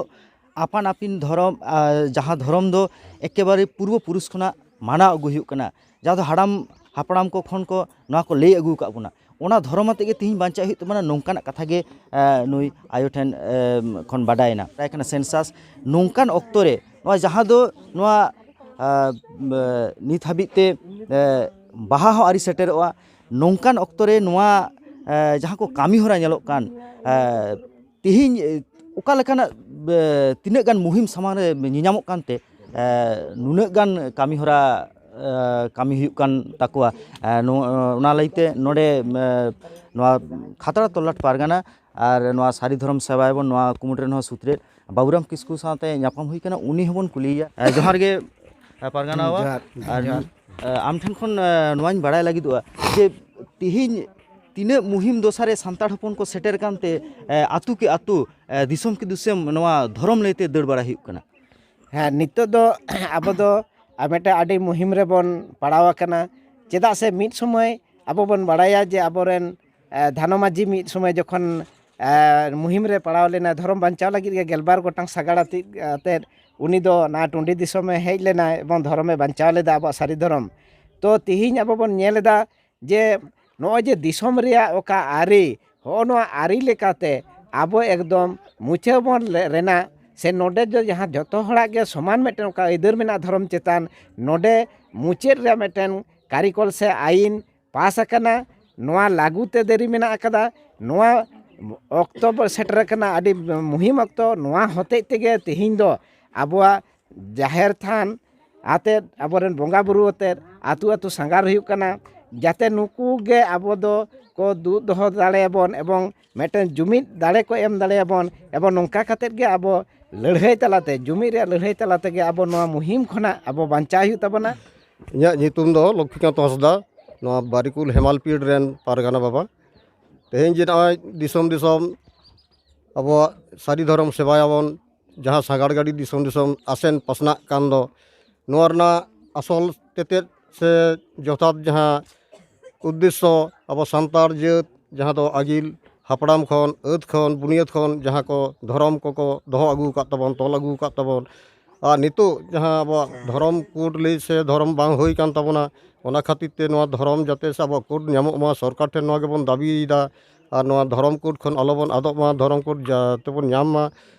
ᱟᱯᱟᱱ ᱟᱹᱯᱤᱱ ᱫᱷᱚᱨᱚᱢ, ᱟᱨ ᱡᱟᱦᱟᱸ ᱫᱷᱚᱨᱚᱢ ᱫᱚ ᱮᱠᱮᱵᱟᱨᱮ ᱯᱩᱨᱵᱚ ᱯᱩᱨᱩᱥ ᱠᱷᱚᱱᱟᱜ ᱢᱟᱱᱟᱣ ᱟᱹᱜᱩ ᱦᱩᱭᱩᱜ ᱠᱟᱱᱟ, ᱡᱟᱦᱟᱸ ᱫᱚ ᱦᱟᱲᱟᱢ ᱦᱟᱯᱲᱟᱢ ᱠᱚ ᱠᱷᱚᱱ ᱠᱚ ᱱᱚᱣᱟ ᱠᱚ ᱞᱟᱹᱭ ᱟᱹᱜᱩ ᱟᱠᱟᱫ ᱵᱚᱱᱟ, ᱚᱱᱟ ᱫᱷᱚᱨᱚᱢ ᱟᱛᱮ ᱜᱮ ᱛᱮᱦᱮᱧ ᱵᱟᱧᱪᱟᱜ ᱦᱩᱭᱩᱜ ᱛᱟᱵᱚᱱᱟ, ᱱᱚᱝᱠᱟᱱᱟᱜ ᱠᱟᱛᱷᱟ ᱜᱮ, ᱮ, ᱱᱩᱭ ᱟᱭᱳ ᱴᱷᱮᱱ, ᱮ, ᱠᱷᱚᱱ ᱵᱟᱰᱟᱭᱮᱱᱟ᱾ ᱵᱟᱰᱟᱭ ᱠᱟᱱᱟ ᱥᱮᱱᱥᱟᱥ ᱱᱚᱝᱠᱟᱱ ᱚᱠᱛᱚ ᱨᱮ ᱱᱚᱣᱟ ᱡᱟᱦᱟᱸ ᱫᱚ ᱱᱚᱣᱟ, ᱟ, ᱵ-, ᱱᱤᱛ ᱦᱟᱹᱵᱤᱡ ᱛᱮ, ᱮ, ᱵᱟᱦᱟ ᱦᱚᱸ ᱟᱹᱣᱨᱤ ᱥᱮᱴᱮᱨᱚᱜᱼᱟ, ᱱᱚᱝᱠᱟᱱ ᱚᱠᱛᱚ ᱨᱮ ᱱᱚᱣᱟ, ᱮ, ᱡᱟᱦᱟᱸ ᱠᱚ ᱠᱟᱹᱢᱤ ᱦᱚᱨᱟ ᱧᱮᱞᱚᱜ ᱠᱟᱱ, ᱮ, ᱛᱮᱦᱮᱧ, ᱮ, ᱚᱠᱟ ᱞᱮᱠᱟᱱᱟᱜ, ᱮ, ᱛᱤᱱᱟᱹᱜ ᱜᱟᱱ ᱢᱩᱦᱤᱢ ᱥᱟᱢᱟᱝ ᱨᱮ ᱧᱮᱧᱟᱢᱚᱜ ᱠᱟᱱᱛᱮ, ᱮ, ᱱᱩᱱᱟᱹᱜ ᱜᱟᱱ ᱠᱟᱹᱢᱤ ᱦᱚᱨᱟ, ᱮ, ᱠᱟᱹᱢᱤ ᱦᱩᱭᱩᱜ ᱠᱟᱱ ᱛᱟᱠᱚᱣᱟ? ᱮ, ᱱᱚ-, ᱚᱱᱟ ᱞᱟᱹᱭᱛᱮ ᱱᱚᱰᱮ, ᱮ, ᱱᱚᱣᱟ ᱠᱷᱟᱛᱲᱟ ᱛᱚᱞᱞᱟᱴ ᱯᱟᱨᱜᱟᱱᱟ ᱟᱨ ᱱᱚᱣᱟ ᱥᱟᱹᱨᱤ ᱫᱷᱚᱨᱚᱢ ᱥᱮᱵᱟᱭᱟᱵᱚᱱ ᱱᱚᱣᱟ ᱠᱩᱢᱩᱴ ᱨᱮᱱ ᱦᱚᱸ ᱥᱩᱛᱨᱮᱫ ᱵᱟᱵᱩᱨᱟᱢ ᱠᱤᱥᱠᱩ ᱥᱟᱶᱛᱮ ᱧᱟᱯᱟᱢ ᱦᱩᱭ ᱠᱟᱱᱟ, ᱩᱱᱤ ᱦᱚᱸᱵᱚᱱ ᱠᱩᱞᱤᱭᱮᱭᱟ᱾ ᱮ, ᱡᱚᱦᱟᱨ ᱜᱮ, ᱮ, ᱯᱟᱨᱜᱟᱱᱟ ᱵᱟᱵᱟ᱾ ᱡᱚᱦᱟᱨ, ᱟᱨ, ᱡᱚᱦᱟᱨ᱾ ᱮ, ᱟᱢ ᱴᱷᱮᱱ ᱠᱷᱚᱱ, ᱮ, ᱱᱚᱣᱟᱧ ᱵᱟᱲᱟᱭ ᱞᱟᱹᱜᱤᱫᱚᱜᱼᱟ ᱡᱮ ᱛᱤᱦᱤᱧ ᱛᱤᱱᱟᱹᱜ ᱢᱩᱦᱤᱢ ᱫᱚᱥᱟ ᱨᱮ ᱥᱟᱱᱛᱟᱲ ᱦᱚᱯᱚᱱ ᱠᱚ ᱥᱮᱴᱮᱨ ᱠᱟᱱᱛᱮ, ᱮ, ᱟᱹᱛᱩ ᱠᱮ ᱟᱹᱛᱩ, ᱮ, ᱫᱤᱥᱚᱢ ᱠᱮ ᱫᱤᱥᱚᱢ ᱱᱚᱣᱟ ᱫᱷᱚᱨᱚᱢ ᱞᱟᱹᱭᱛᱮ ᱫᱟᱹᱲ ᱵᱟᱲᱟ ᱦᱩᱭᱩᱜ ᱠᱟᱱᱟ? ᱦᱮᱸ, ᱱᱤᱛᱚᱜ ᱫᱚ ᱟᱵᱚ ᱫᱚ ᱟᱨ ᱢᱤᱫᱴᱮᱱ ᱟᱹᱰᱤ ᱢᱩᱦᱤᱢ ᱨᱮᱵᱚᱱ ᱯᱟᱲᱟᱣ ᱟᱠᱟᱱᱟ᱾ ᱪᱮᱫᱟᱜ ᱥᱮ ᱢᱤᱫ ᱥᱚᱢᱚᱭ ᱟᱵᱚ ᱵᱚᱱ ᱵᱟᱲᱟᱭᱟ ᱡᱮ ᱟᱵᱚᱨᱮᱱ, ᱮ, ᱫᱷᱟᱱᱚ ᱢᱟᱹᱡᱷᱤ ᱢᱤᱫ ᱥᱚᱢᱚᱭ ᱡᱚᱠᱷᱚᱱ, ᱮ, ᱢᱩᱦᱤᱢ ᱨᱮ ᱯᱟᱲᱟᱣ ᱞᱮᱱᱟ, ᱫᱷᱚᱨᱚᱢ ᱵᱟᱧᱪᱟᱣ ᱞᱟᱹᱜᱤᱫ ᱜᱮ ᱜᱮᱞᱵᱟᱨ ᱜᱚᱴᱟᱝ ᱥᱟᱜᱟᱲ ᱟᱛᱮ, ᱟᱛᱮᱫ ᱩᱱᱤ ᱫᱚ ᱱᱚᱣᱟ ᱴᱩᱸᱰᱤ ᱫᱤᱥᱚᱢᱮ ᱦᱮᱡ ᱞᱮᱱᱟ ᱮᱵᱚᱝ ᱫᱷᱚᱨᱚᱢᱮ ᱵᱟᱧᱪᱟᱣ ᱞᱮᱫᱟ, ᱟᱵᱚᱣᱟᱜ ᱥᱟᱹᱨᱤ ᱫᱷᱚᱨᱚᱢ᱾ ᱛᱚ ᱛᱤᱦᱤᱧ ᱟᱵᱚ ᱵᱚᱱ ᱧᱮᱞ ᱮᱫᱟ ᱡᱮ ᱱᱚᱜᱼᱚᱭ ᱡᱮ ᱫᱤᱥᱚᱢ ᱨᱮᱭᱟᱜ ᱚᱠᱟ ᱟᱹᱨᱤ, ᱦᱚᱸᱜᱼᱚ ᱱᱚᱣᱟ ᱟᱹᱨᱤ ᱞᱮᱠᱟᱛᱮ ᱟᱵᱚ ᱮᱠᱫᱚᱢ ᱢᱩᱪᱷᱟᱹᱣ ᱵᱚᱱ ᱞᱮ-, ᱨᱮᱱᱟᱜ ᱥᱮ ᱱᱚᱰᱮ ᱫᱚ ᱡᱟᱦᱟᱸ ᱡᱚᱛᱚ ᱦᱚᱲᱟᱜ ᱜᱮ ᱥᱚᱢᱟᱱ ᱢᱤᱫᱴᱮᱱ ᱚᱱᱠᱟ ᱟᱹᱭᱫᱟᱹᱨ ᱢᱮᱱᱟᱜᱼᱟ ᱫᱷᱚᱨᱚᱢ ᱪᱮᱛᱟᱱ, ᱱᱚᱰᱮ ᱢᱩᱪᱟᱹᱫ ᱨᱮᱭᱟᱜ ᱢᱤᱫᱴᱮᱱ ᱠᱟᱹᱨᱤᱠᱚᱞ ᱥᱮ ᱟᱹᱭᱤᱱ ᱯᱟᱥ ᱟᱠᱟᱱᱟ᱾ ᱱᱚᱣᱟ ᱞᱟᱹᱜᱩ ᱛᱮ ᱫᱮᱨᱤ ᱢᱮᱱᱟᱜ ᱟᱠᱟᱫᱟ᱾ ᱱᱚᱣᱟ ᱚᱠᱛᱚ ᱵᱚ-, ᱥᱮᱴᱮᱨ ᱟᱠᱟᱱᱟ, ᱟᱹᱰᱤ ᱢᱩᱦᱤᱢ ᱚᱠᱛᱚ᱾ ᱱᱚᱣᱟ ᱦᱚᱛᱮᱡ ᱛᱮᱜᱮ ᱛᱮᱦᱮᱧ ᱫᱚ ᱟᱵᱚᱣᱟᱜ ᱡᱟᱦᱮᱨ ᱛᱷᱟᱱ ᱟᱛᱮᱫ, ᱟᱵᱚᱨᱮᱱ ᱵᱚᱸᱜᱟ ᱵᱩᱨᱩ ᱟᱛᱮᱫ ᱟᱹᱛᱩ ᱟᱹᱛᱩ ᱥᱟᱸᱜᱷᱟᱨ ᱦᱩᱭᱩᱜ ᱠᱟᱱᱟ, ᱡᱟᱛᱮ ᱱᱩᱠᱩ ᱜᱮ ᱟᱵᱚ ᱫᱚ ᱠᱚ ᱫᱩᱜ ᱫᱚᱦᱚ ᱫᱟᱲᱮᱭᱟᱵᱚᱱ ᱮᱵᱚᱝ ᱢᱤᱫᱴᱮᱱ ᱡᱩᱢᱤᱫ ᱫᱟᱲᱮ ᱠᱚ ᱮᱢ ᱫᱟᱲᱮᱭᱟᱵᱚᱱ, ᱮᱵᱚᱝ ᱱᱚᱝᱠᱟ ᱠᱟᱛᱮᱫ ᱜᱮ ᱟᱵᱚ ᱞᱟᱹᱲᱦᱟᱹᱭ ᱛᱟᱞᱟᱛᱮ, ᱡᱩᱢᱤᱫ ᱨᱮᱭᱟᱜ ᱞᱟᱹᱲᱦᱟᱹᱭ ᱛᱟᱞᱟ ᱛᱮᱜᱮ ᱟᱵᱚ ᱱᱚᱣᱟ ᱢᱩᱦᱤᱢ ᱠᱷᱚᱱᱟᱜ ᱟᱵᱚ ᱵᱟᱧᱪᱟᱣ ᱦᱩᱭᱩᱜ ᱛᱟᱵᱚᱱᱟ᱾ ᱤᱧᱟᱹᱜ ᱧᱩᱛᱩᱢ ᱫᱚ ᱞᱚᱠᱠᱷᱤᱠᱟᱱᱛ ᱦᱟᱸᱥᱫᱟ, ᱱᱚᱣᱟ ᱵᱟᱨᱤᱠᱩᱞ ᱦᱮᱢᱟᱞᱯᱤᱲ ᱨᱮᱱ ᱯᱟᱨᱜᱟᱱᱟ ᱵᱟᱵᱟ᱾ ᱛᱮᱦᱮᱧ ᱡᱮ ᱱᱚᱜᱼᱚᱭ ᱫᱤᱥᱚᱢ ᱫᱤᱥᱚᱢ ᱟᱵᱚᱣᱟᱜ ᱥᱟᱹᱨᱤ ᱫᱷᱚᱨᱚᱢ ᱥᱮᱵᱟᱭᱟᱵᱚᱱ, ᱡᱟᱦᱟᱸ ᱥᱟᱜᱟᱲ ᱜᱟᱹᱰᱤ ᱫᱤᱥᱚᱢ ᱫᱤᱥᱚᱢ ᱟᱥᱮᱱ ᱯᱟᱥᱱᱟᱜ ᱠᱟᱱ ᱫᱚ, ᱱᱚᱣᱟ ᱨᱮᱱᱟᱜ ᱟᱥᱚᱞ ᱛᱮᱛᱮᱫ ᱥᱮ ᱡᱚᱛᱷᱟᱛ ᱡᱟᱦᱟᱸ ᱩᱫᱽᱫᱮᱥᱥᱚ, ᱟᱵᱚ ᱥᱟᱱᱛᱟᱲ ᱡᱟᱹᱛ ᱡᱟᱦᱟᱸ ᱫᱚ ᱟᱹᱜᱤᱞ ᱦᱟᱯᱲᱟᱢ ᱠᱷᱚᱱ, ᱟᱹᱫ ᱠᱷᱚᱱ, ᱵᱩᱱᱤᱭᱟᱹᱫ ᱠᱷᱚᱱ ᱡᱟᱦᱟᱸ ᱠᱚ ᱫᱷᱚᱨᱚᱢ ᱠᱚᱠᱚ ᱫᱚᱦᱚ ᱟᱹᱜᱩ ᱟᱠᱟᱫ ᱛᱟᱵᱚᱱ, ᱛᱚᱞ ᱟᱹᱜᱩ ᱟᱠᱟᱫ ᱛᱟᱵᱚᱱ, ᱟᱨ ᱱᱤᱛᱚᱜ ᱡᱟᱦᱟᱸ ᱟᱵᱚᱣᱟᱜ ᱫᱷᱚᱨᱚᱢ ᱠᱳᱰ ᱞᱟᱹᱭ ᱥᱮ ᱫᱷᱚᱨᱚᱢ ᱵᱟᱝ ᱦᱩᱭ ᱠᱟᱱ ᱛᱟᱵᱚᱱᱟ, ᱚᱱᱟ ᱠᱷᱟᱹᱛᱤᱨ ᱛᱮ ᱱᱚᱣᱟ ᱫᱷᱚᱨᱚᱢ ᱡᱟᱛᱮ ᱥᱮ ᱟᱵᱚᱣᱟᱜ ᱠᱳᱰ ᱧᱟᱢᱚᱜ ᱢᱟ, ᱥᱚᱨᱠᱟᱨ ᱴᱷᱮᱱ ᱱᱚᱣᱟ ᱜᱮᱵᱚᱱ ᱫᱟᱹᱵᱤᱭᱮᱫᱟ᱾ ᱟᱨ ᱱᱚᱣᱟ ᱫᱷᱚᱨᱚᱢ ᱠᱳᱰ ᱠᱷᱚᱱ ᱟᱞᱚᱵᱚᱱ ᱟᱫᱚᱜ ᱢᱟ, ᱫᱷᱚᱨᱚᱢ ᱠᱳᱰ ᱡᱟᱛᱮ ᱵᱚᱱ ᱧᱟᱢ ᱢᱟ᱾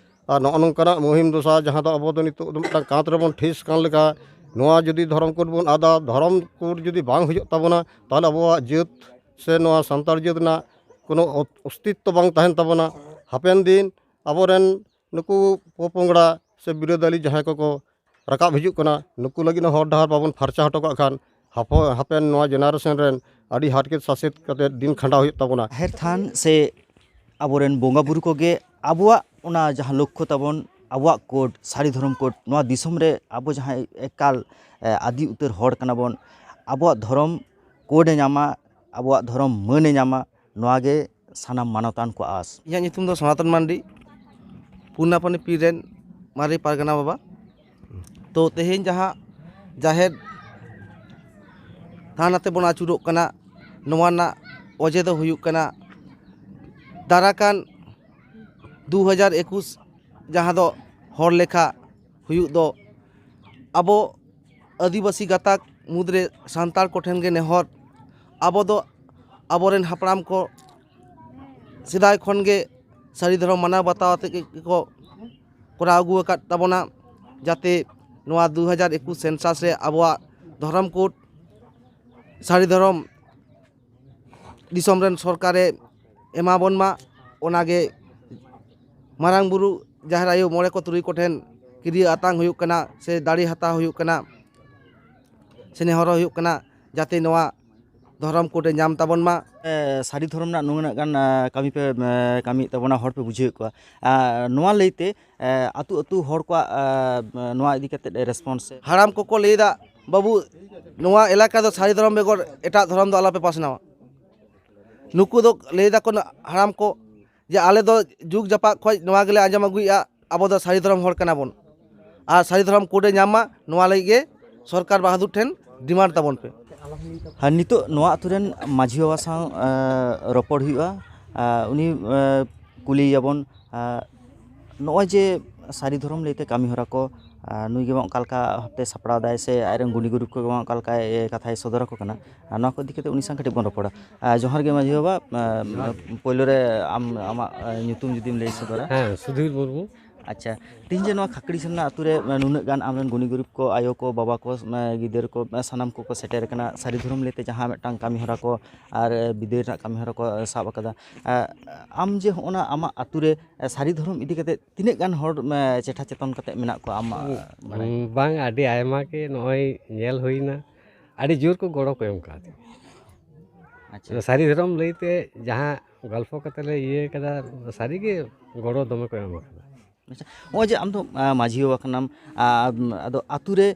ᱟᱨ ᱱᱚᱜᱼᱚ ᱱᱚᱝᱠᱟᱱᱟᱜ ᱢᱩᱦᱤᱢ ᱫᱚᱥᱟ ᱡᱟᱦᱟᱸ ᱫᱚ ᱟᱵᱚ ᱫᱚ ᱱᱤᱛᱚᱜ ᱫᱚ ᱢᱤᱫᱴᱟᱝ ᱠᱟᱸᱛ ᱨᱮᱵᱚᱱ ᱴᱷᱤᱥ ᱠᱟᱱ ᱞᱮᱠᱟ, ᱱᱚᱣᱟ ᱡᱩᱫᱤ ᱫᱷᱚᱨᱚᱢ ᱠᱳᱰ ᱵᱚᱱ ᱟᱫᱟ, ᱫᱷᱚᱨᱚᱢ ᱠᱳᱰ ᱡᱩᱫᱤ ᱵᱟᱝ ᱦᱩᱭᱩᱜ ᱛᱟᱵᱚᱱᱟ, ᱛᱟᱦᱚᱞᱮ ᱟᱵᱚᱣᱟᱜ ᱡᱟᱹᱛ ᱥᱮ ᱱᱚᱣᱟ ᱥᱟᱱᱛᱟᱲ ᱡᱟᱹᱛ ᱨᱮᱱᱟᱜ ᱠᱳᱱᱳ ᱚ-, ᱚᱥᱛᱤᱛᱛᱚ ᱵᱟᱝ ᱛᱟᱦᱮᱱ ᱛᱟᱵᱚᱱᱟ᱾ ᱦᱟᱯᱮᱱ ᱫᱤᱱ ᱟᱵᱚᱨᱮᱱ ᱱᱩᱠᱩ ᱯᱚᱯᱚᱝᱲᱟ ᱥᱮ ᱵᱤᱨᱟᱹᱫᱟᱹᱞᱤ ᱡᱟᱦᱟᱸᱭ ᱠᱚᱠᱚ ᱨᱟᱠᱟᱵ ᱦᱤᱡᱩᱜ ᱠᱟᱱᱟ, ᱱᱩᱠᱩ ᱞᱟᱹᱜᱤᱫ ᱦᱚᱸ ᱦᱚᱨ ᱰᱟᱦᱟᱨ ᱵᱟᱵᱚᱱ ᱯᱷᱟᱨᱪᱟ ᱦᱚᱴᱚ ᱠᱟᱜ ᱠᱷᱟᱱ, ᱦᱟᱯᱚ-, ᱦᱟᱯᱮᱱ ᱱᱚᱣᱟ ᱡᱮᱱᱟᱨᱮᱥᱚᱱ ᱨᱮᱱ ᱟᱹᱰᱤ ᱦᱟᱨᱠᱮᱛ ᱥᱟᱥᱮᱛ ᱠᱟᱛᱮ ᱫᱤᱱ ᱠᱷᱟᱸᱰᱟᱣ ᱦᱩᱭᱩᱜ ᱛᱟᱵᱚᱱᱟ᱾ ᱡᱟᱦᱮᱨ ᱛᱷᱟᱱ ᱥᱮ ᱟᱵᱚᱨᱮᱱ ᱵᱚᱸᱜᱟ ᱵᱩᱨᱩ ᱠᱚᱜᱮ ᱟᱵᱚᱣᱟᱜ ᱚᱱᱟ ᱡᱟᱦᱟᱸ ᱞᱚᱠᱠᱷᱚ ᱛᱟᱵᱚᱱ, ᱟᱵᱚᱣᱟᱜ ᱠᱳᱰ, ᱥᱟᱹᱨᱤ ᱫᱷᱚᱨᱚᱢ ᱠᱳᱰ, ᱱᱚᱣᱟ ᱫᱤᱥᱚᱢ ᱨᱮ ᱟᱵᱚ ᱡᱟᱦᱟᱸᱭ ᱮᱠᱟᱞ, ᱮ, ᱟᱹᱫᱤ ᱩᱛᱟᱹᱨ ᱦᱚᱲ ᱠᱟᱱᱟ ᱵᱚᱱ, ᱟᱵᱚᱣᱟᱜ ᱫᱷᱚᱨᱚᱢ ᱠᱳᱰ ᱮ ᱧᱟᱢᱟ, ᱟᱵᱚᱣᱟᱜ ᱫᱷᱚᱨᱚᱢ ᱢᱟᱹᱱ ᱮ ᱧᱟᱢᱟ, ᱱᱚᱣᱟ ᱜᱮ ᱥᱟᱱᱟᱢ ᱢᱟᱱᱚᱛᱟᱱ ᱠᱚ ᱟᱥ᱾ ᱤᱧᱟᱹᱜ ᱧᱩᱛᱩᱢ ᱫᱚ ᱥᱚᱱᱟᱛᱚᱱ ᱢᱟᱱᱰᱤ, ᱯᱩᱨᱱᱟᱯᱟᱱᱤ ᱯᱤᱲ ᱨᱮᱱ ᱢᱟᱨᱮ ᱯᱟᱨᱜᱟᱱᱟ ᱵᱟᱵᱟ᱾ ᱛᱚ ᱛᱮᱦᱮᱧ ᱡᱟᱦᱟᱸ ᱡᱟᱦᱮᱨ ᱛᱷᱟᱱ ᱟᱛᱮ ᱵᱚᱱ ᱟᱹᱪᱩᱨᱚᱜ ᱠᱟᱱᱟ᱾ ᱱᱚᱣᱟ ᱨᱮᱱᱟᱜ ᱚᱡᱮ ᱫᱚ ᱦᱩᱭᱩᱜ ᱠᱟᱱᱟ, ᱫᱟᱨᱟᱠᱟᱱ ᱫᱩ ᱦᱟᱡᱟᱨ ᱮᱠᱩᱥ ᱡᱟᱦᱟᱸ ᱫᱚ ᱦᱚᱲ ᱞᱮᱠᱷᱟ ᱦᱩᱭᱩᱜ ᱫᱚ, ᱟᱵᱚ ᱟᱹᱫᱤᱵᱟᱹᱥᱤ ᱜᱟᱛᱟᱠ ᱢᱩᱫᱽᱨᱮ ᱥᱟᱱᱛᱟᱲ ᱠᱚᱴᱷᱮᱱ ᱜᱮ ᱱᱮᱦᱚᱨ, ᱟᱵᱚ ᱫᱚ ᱟᱵᱚᱨᱮᱱ ᱦᱟᱯᱲᱟᱢ ᱠᱚ ᱥᱮᱫᱟᱭ ᱠᱷᱚᱱ ᱜᱮ ᱥᱟᱹᱨᱤ ᱫᱷᱚᱨᱚᱢ ᱢᱟᱱᱟᱣ ᱵᱟᱛᱟᱣ ᱟᱛᱮ ᱜᱮ ᱠᱚ ᱠᱚᱨᱟᱣ ᱟᱹᱜᱩ ᱟᱠᱟᱫ ᱛᱟᱵᱚᱱᱟ, ᱡᱟᱛᱮ ᱱᱚᱣᱟ ᱫᱩ ᱦᱟᱡᱟᱨ ᱮᱠᱩᱥ ᱥᱮᱱᱥᱟᱥ ᱨᱮ ᱟᱵᱚᱣᱟᱜ ᱫᱷᱚᱨᱚᱢ ᱠᱳᱰ ᱥᱟᱹᱨᱤ ᱫᱷᱚᱨᱚᱢ ᱫᱤᱥᱚᱢ ᱨᱮᱱ ᱥᱚᱨᱠᱟᱨᱮ ᱮᱢᱟᱵᱚᱱ ᱢᱟ᱾ ᱚᱱᱟᱜᱮ ᱢᱟᱨᱟᱝ ᱵᱩᱨᱩ, ᱡᱟᱦᱮᱨ ᱟᱭᱳ, ᱢᱚᱬᱮ ᱠᱚ ᱛᱩᱨᱩᱭ ᱠᱚᱴᱷᱮᱱ ᱠᱤᱨᱭᱟᱹ ᱟᱛᱟᱝ ᱦᱩᱭᱩᱜ ᱠᱟᱱᱟ ᱥᱮ ᱫᱟᱲᱮ ᱦᱟᱛᱟᱣ ᱦᱩᱭᱩᱜ ᱠᱟᱱᱟ ᱥᱮ ᱱᱮᱦᱚᱨᱚᱜ ᱦᱩᱭᱩᱜ ᱠᱟᱱᱟ, ᱡᱟᱛᱮ ᱱᱚᱣᱟ ᱫᱷᱚᱨᱚᱢ ᱠᱳᱰ ᱮ ᱧᱟᱢ ᱛᱟᱵᱚᱱ ᱢᱟ᱾ ᱮ, ᱥᱟᱹᱨᱤ ᱫᱷᱚᱨᱚᱢ ᱨᱮᱱᱟᱜ ᱱᱩᱱᱟᱹᱜ ᱜᱟᱱ, ᱮ, ᱠᱟᱹᱢᱤ ᱯᱮ, ᱮ, ᱠᱟᱹᱢᱤᱭᱮᱫ ᱛᱟᱵᱚᱱᱟ, ᱦᱚᱲ ᱯᱮ ᱵᱩᱡᱷᱟᱹᱣᱮᱫ ᱠᱚᱣᱟ᱾ ᱮ, ᱱᱚᱣᱟ ᱞᱟᱹᱭᱛᱮ, ᱮ, ᱟᱹᱛᱩ ᱟᱹᱛᱩ ᱦᱚᱲ ᱠᱚᱣᱟᱜ, ᱮ, ᱱᱚᱣᱟ ᱤᱫᱤ ᱠᱟᱛᱮ ᱨᱮᱥᱯᱚᱱᱥ ᱥᱮ? ᱦᱟᱲᱟᱢ ᱠᱚᱠᱚ ᱞᱟᱹᱭᱫᱟ, "ᱵᱟᱹᱵᱩ, ᱱᱚᱣᱟ ᱮᱞᱟᱠᱟ ᱫᱚ ᱥᱟᱹᱨᱤ ᱫᱷᱚᱨᱚᱢ ᱵᱮᱜᱚᱨ ᱮᱴᱟᱜ ᱫᱷᱚᱨᱚᱢ ᱫᱚ ᱟᱞᱚᱯᱮ ᱯᱟᱥᱱᱟᱣᱟ᱾" ᱱᱩᱠᱩ ᱫᱚ ᱞᱟᱹᱭ ᱫᱟᱠᱚ ᱱᱟ-, ᱦᱟᱲᱟᱢ ᱠᱚ, ᱡᱮ ᱟᱞᱮ ᱫᱚ ᱡᱩᱜᱽ ᱡᱟᱯᱟᱜ ᱠᱷᱚᱱ ᱱᱚᱣᱟ ᱜᱮᱞᱮ ᱟᱸᱡᱚᱢ ᱟᱹᱜᱩᱭᱮᱫᱼᱟ, ᱟᱵᱚ ᱫᱚ ᱥᱟᱹᱨᱤ ᱫᱷᱚᱨᱚᱢ ᱦᱚᱲ ᱠᱟᱱᱟ ᱵᱚᱱ, ᱟᱨ ᱥᱟᱹᱨᱤ ᱫᱷᱚᱨᱚᱢ ᱠᱳᱰ ᱮ ᱧᱟᱢ ᱢᱟ, ᱱᱚᱣᱟ ᱞᱟᱹᱜᱤᱫ ᱜᱮ ᱥᱚᱨᱠᱟᱨ ᱵᱟᱦᱟᱫᱩᱨ ᱴᱷᱮᱱ ᱰᱤᱢᱟᱱᱰ ᱛᱟᱵᱚᱱ ᱯᱮ᱾ ᱟᱨ ᱱᱤᱛᱚᱜ ᱱᱚᱣᱟ ᱟᱛᱳ ᱨᱮᱱ ᱢᱟᱹᱡᱷᱤ ᱵᱟᱵᱟ ᱥᱟᱶ, ᱮ, ᱨᱚᱯᱚᱲ ᱦᱩᱭᱩᱜᱼᱟ᱾ ᱮ, ᱩᱱᱤ, ᱮ, ᱠᱩᱞᱤᱭᱮᱭᱟᱵᱚᱱ, ᱮ, ᱱᱚᱜᱼᱚᱭ ᱡᱮ ᱥᱟᱹᱨᱤ ᱫᱷᱚᱨᱚᱢ ᱞᱟᱹᱭᱛᱮ ᱠᱟᱹᱢᱤ ᱦᱚᱨᱟ ᱠᱚ, ᱮ, ᱱᱩᱭ ᱜᱮ ᱵᱟᱝ ᱚᱠᱟ ᱞᱮᱠᱟ ᱵᱷᱟᱵᱽᱛᱮ ᱥᱟᱯᱲᱟᱣ ᱫᱟᱭ ᱥᱮ ᱟᱡᱨᱮᱱ ᱜᱩᱱᱤ ᱜᱩᱨᱤᱵ ᱠᱚ ᱵᱟᱝ ᱚᱠᱟ ᱞᱮᱠᱟᱭ, ᱮ, ᱠᱟᱛᱷᱟᱭ ᱥᱚᱫᱚᱨ ᱟᱠᱚ ᱠᱟᱱᱟ, ᱟᱨ ᱱᱚᱣᱟ ᱠᱚ ᱤᱫᱤ ᱠᱟᱛᱮ ᱩᱱᱤ ᱥᱟᱶ ᱠᱟᱹᱴᱤᱡ ᱵᱚᱱ ᱨᱚᱯᱚᱲᱟ᱾ ᱟᱨ ᱡᱚᱦᱟᱨ ᱜᱮ ᱢᱟᱹᱡᱷᱤ ᱵᱟᱵᱟ, ᱮ, ᱯᱳᱭᱞᱳ ᱨᱮ ᱟᱢ ᱟᱢᱟᱜ, ᱮ, ᱧᱩᱛᱩᱢ ᱡᱩᱫᱤᱢ ᱞᱟᱹᱭ ᱥᱚᱫᱚᱨᱟ᱾ ᱦᱮᱸ, ᱥᱩᱫᱷᱤᱨ ᱢᱩᱨᱢᱩ᱾ ᱟᱪᱪᱷᱟ, ᱛᱮᱦᱮᱧ ᱡᱮ ᱱᱚᱣᱟ ᱠᱷᱟᱠᱲᱤ ᱥᱮᱱᱟ ᱟᱛᱳ ᱨᱮ, ᱮ, ᱱᱩᱱᱟᱹᱜ ᱜᱟᱱ ᱟᱢᱨᱮᱱ ᱜᱩᱱᱤ ᱜᱩᱨᱤᱵ ᱠᱚ, ᱟᱭᱳ ᱠᱚ, ᱵᱟᱵᱟ ᱠᱚ, ᱮ, ᱜᱤᱫᱟᱹᱨ ᱠᱚ, ᱮ, ᱥᱟᱱᱟᱢ ᱠᱚᱠᱚ ᱥᱮᱴᱮᱨ ᱟᱠᱟᱱᱟ, ᱥᱟᱹᱨᱤ ᱫᱷᱚᱨᱚᱢ ᱞᱟᱹᱭᱛᱮ ᱡᱟᱦᱟᱸ ᱢᱤᱫᱴᱟᱝ ᱠᱟᱹᱢᱤ ᱦᱚᱨᱟ ᱠᱚ ᱟᱨ, ᱮ, ᱵᱤᱫᱟᱹᱭ ᱨᱮᱱᱟᱜ ᱠᱟᱹᱢᱤ ᱦᱚᱨᱟ ᱠᱚ, ᱮ, ᱥᱟᱵ ᱟᱠᱟᱫᱟ᱾ ᱮ, ᱟᱢ ᱡᱮ ᱦᱚᱸᱜᱼᱚ ᱱᱟ ᱟᱢᱟᱜ ᱟᱛᱳ ᱨᱮ, ᱮ, ᱥᱟᱹᱨᱤ ᱫᱷᱚᱨᱚᱢ ᱤᱫᱤ ᱠᱟᱛᱮ ᱛᱤᱱᱟᱹᱜ ᱜᱟᱱ ᱦᱚᱲ, ᱮ, ᱪᱮᱴᱷᱟ ᱪᱮᱛᱚᱱ ᱠᱟᱛᱮ ᱢᱮᱱᱟᱜ ᱠᱚᱣᱟ ᱟᱢᱟᱜ, ᱮ, ᱵᱟᱲᱟᱭ? ᱩᱸ, ᱵᱟᱝ, ᱟᱹᱰᱤ ᱟᱭᱢᱟ ᱜᱮ ᱱᱚᱜᱼᱚᱭ ᱧᱮᱞ ᱦᱩᱭᱱᱟ, ᱟᱹᱰᱤ ᱡᱳᱨ ᱠᱚ ᱜᱚᱲᱚ ᱠᱚ ᱮᱢ ᱠᱟᱣᱫᱤᱧᱟ᱾ ᱟᱪᱪᱷᱟ᱾ ᱥᱟᱹᱨᱤ ᱫᱷᱚᱨᱚᱢ ᱞᱟᱹᱭᱛᱮ ᱡᱟᱦᱟᱸ ᱜᱚᱞᱯᱷᱚ ᱠᱟᱛᱮ ᱞᱮ ᱤᱭᱟᱹ ᱠᱟᱫᱟ, ᱥᱟᱹᱨᱤᱜᱮ ᱜᱚᱲᱚ ᱫᱚᱢᱮ ᱠᱚ ᱮᱢ ᱠᱟᱫᱟ᱾ ᱟᱪᱪᱷᱟ, ᱱᱚᱜᱼᱚᱭ ᱡᱮ ᱟᱢ ᱫᱚ, ᱟ, ᱢᱟᱹᱡᱷᱤ ᱵᱟᱵᱟ ᱠᱟᱱᱟᱢ, ᱟ, ᱟᱫᱚ ᱟᱛᱳ ᱨᱮ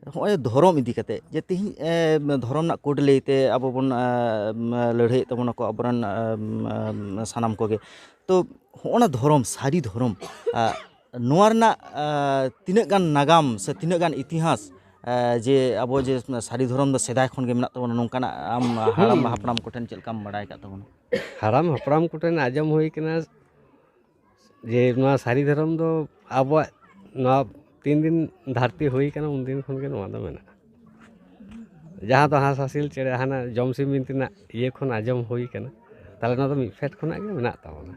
ᱱᱚᱜᱼᱚᱭ ᱫᱷᱚᱨᱚᱢ ᱤᱫᱤ ᱠᱟᱛᱮ ᱡᱮ ᱛᱮᱦᱮᱧ, ᱮ, ᱫᱷᱚᱨᱚᱢ ᱨᱮᱱᱟᱜ ᱠᱳᱰ ᱞᱟᱹᱭᱛᱮ ᱟᱵᱚ ᱵᱚᱱ, ᱟ, ᱞᱟᱹᱲᱦᱟᱹᱭᱮᱫ ᱛᱟᱵᱚᱱᱟᱠᱚ ᱟᱵᱚᱨᱮᱱ, ᱟ, ᱥᱟᱱᱟᱢ ᱠᱚᱜᱮ᱾ ᱛᱚ ᱦᱚᱸᱜᱼᱚ ᱱᱟ ᱫᱷᱚᱨᱚᱢ, ᱥᱟᱹᱨᱤ ᱫᱷᱚᱨᱚᱢ, ᱟ, ᱱᱚᱣᱟ ᱨᱮᱱᱟᱜ, ᱟ, ᱛᱤᱱᱟᱹᱜ ᱜᱟᱱ ᱱᱟᱜᱟᱢ ᱥᱮ ᱛᱤᱱᱟᱹᱜ ᱜᱟᱱ ᱤᱛᱤᱦᱟᱥ, ᱮ, ᱡᱮ ᱟᱵᱚ ᱡᱮ ᱥᱟᱹᱨᱤ ᱫᱷᱚᱨᱚᱢ ᱫᱚ ᱥᱮᱫᱟᱭ ᱠᱷᱚᱱ ᱜᱮ ᱢᱮᱱᱟᱜ ᱛᱟᱵᱚᱱᱟ, ᱱᱚᱝᱠᱟᱱᱟᱜ ᱟᱢ ᱦᱟᱲᱟᱢ ᱦᱩᱸ᱾ ᱦᱟᱯᱲᱟᱢ ᱠᱚᱴᱷᱮᱱ ᱪᱮᱫ ᱞᱮᱠᱟᱢ ᱵᱟᱲᱟᱭ ᱟᱠᱟᱫ ᱛᱟᱵᱚᱱᱟ? ᱦᱟᱲᱟᱢ ᱦᱟᱯᱲᱟᱢ ᱠᱚᱴᱷᱮᱱ ᱟᱸᱡᱚᱢ ᱦᱩᱭ ᱠᱟᱱᱟ ᱡᱮ ᱱᱚᱣᱟ ᱥᱟᱹᱨᱤ ᱫᱷᱚᱨᱚᱢ ᱫᱚ ᱟᱵᱚᱣᱟᱜ ᱱᱚᱣᱟ ᱛᱤᱱ ᱫᱤᱱ ᱫᱷᱟᱹᱨᱛᱤ ᱦᱩᱭ ᱠᱟᱱᱟ, ᱩᱱ ᱫᱤᱱ ᱠᱷᱚᱱ ᱜᱮ ᱱᱚᱣᱟ ᱫᱚ ᱢᱮᱱᱟᱜᱼᱟ᱾ ᱡᱟᱦᱟᱸ ᱫᱚ ᱦᱟᱸᱥ ᱦᱟᱹᱥᱤᱞ ᱪᱮᱬᱮ ᱦᱟᱱᱟ ᱡᱚᱢᱥᱤᱢ ᱵᱤᱱᱛᱤ ᱨᱮᱱᱟᱜ ᱤᱭᱟᱹ ᱠᱷᱚᱱ ᱟᱸᱡᱚᱢ ᱦᱩᱭ ᱠᱟᱱᱟ, ᱛᱟᱦᱚᱞᱮ ᱱᱚᱣᱟ ᱫᱚ ᱢᱤᱫ ᱯᱷᱮᱰ ᱠᱷᱚᱱᱟᱜ ᱜᱮ ᱢᱮᱱᱟᱜ ᱛᱟᱵᱚᱱᱟ᱾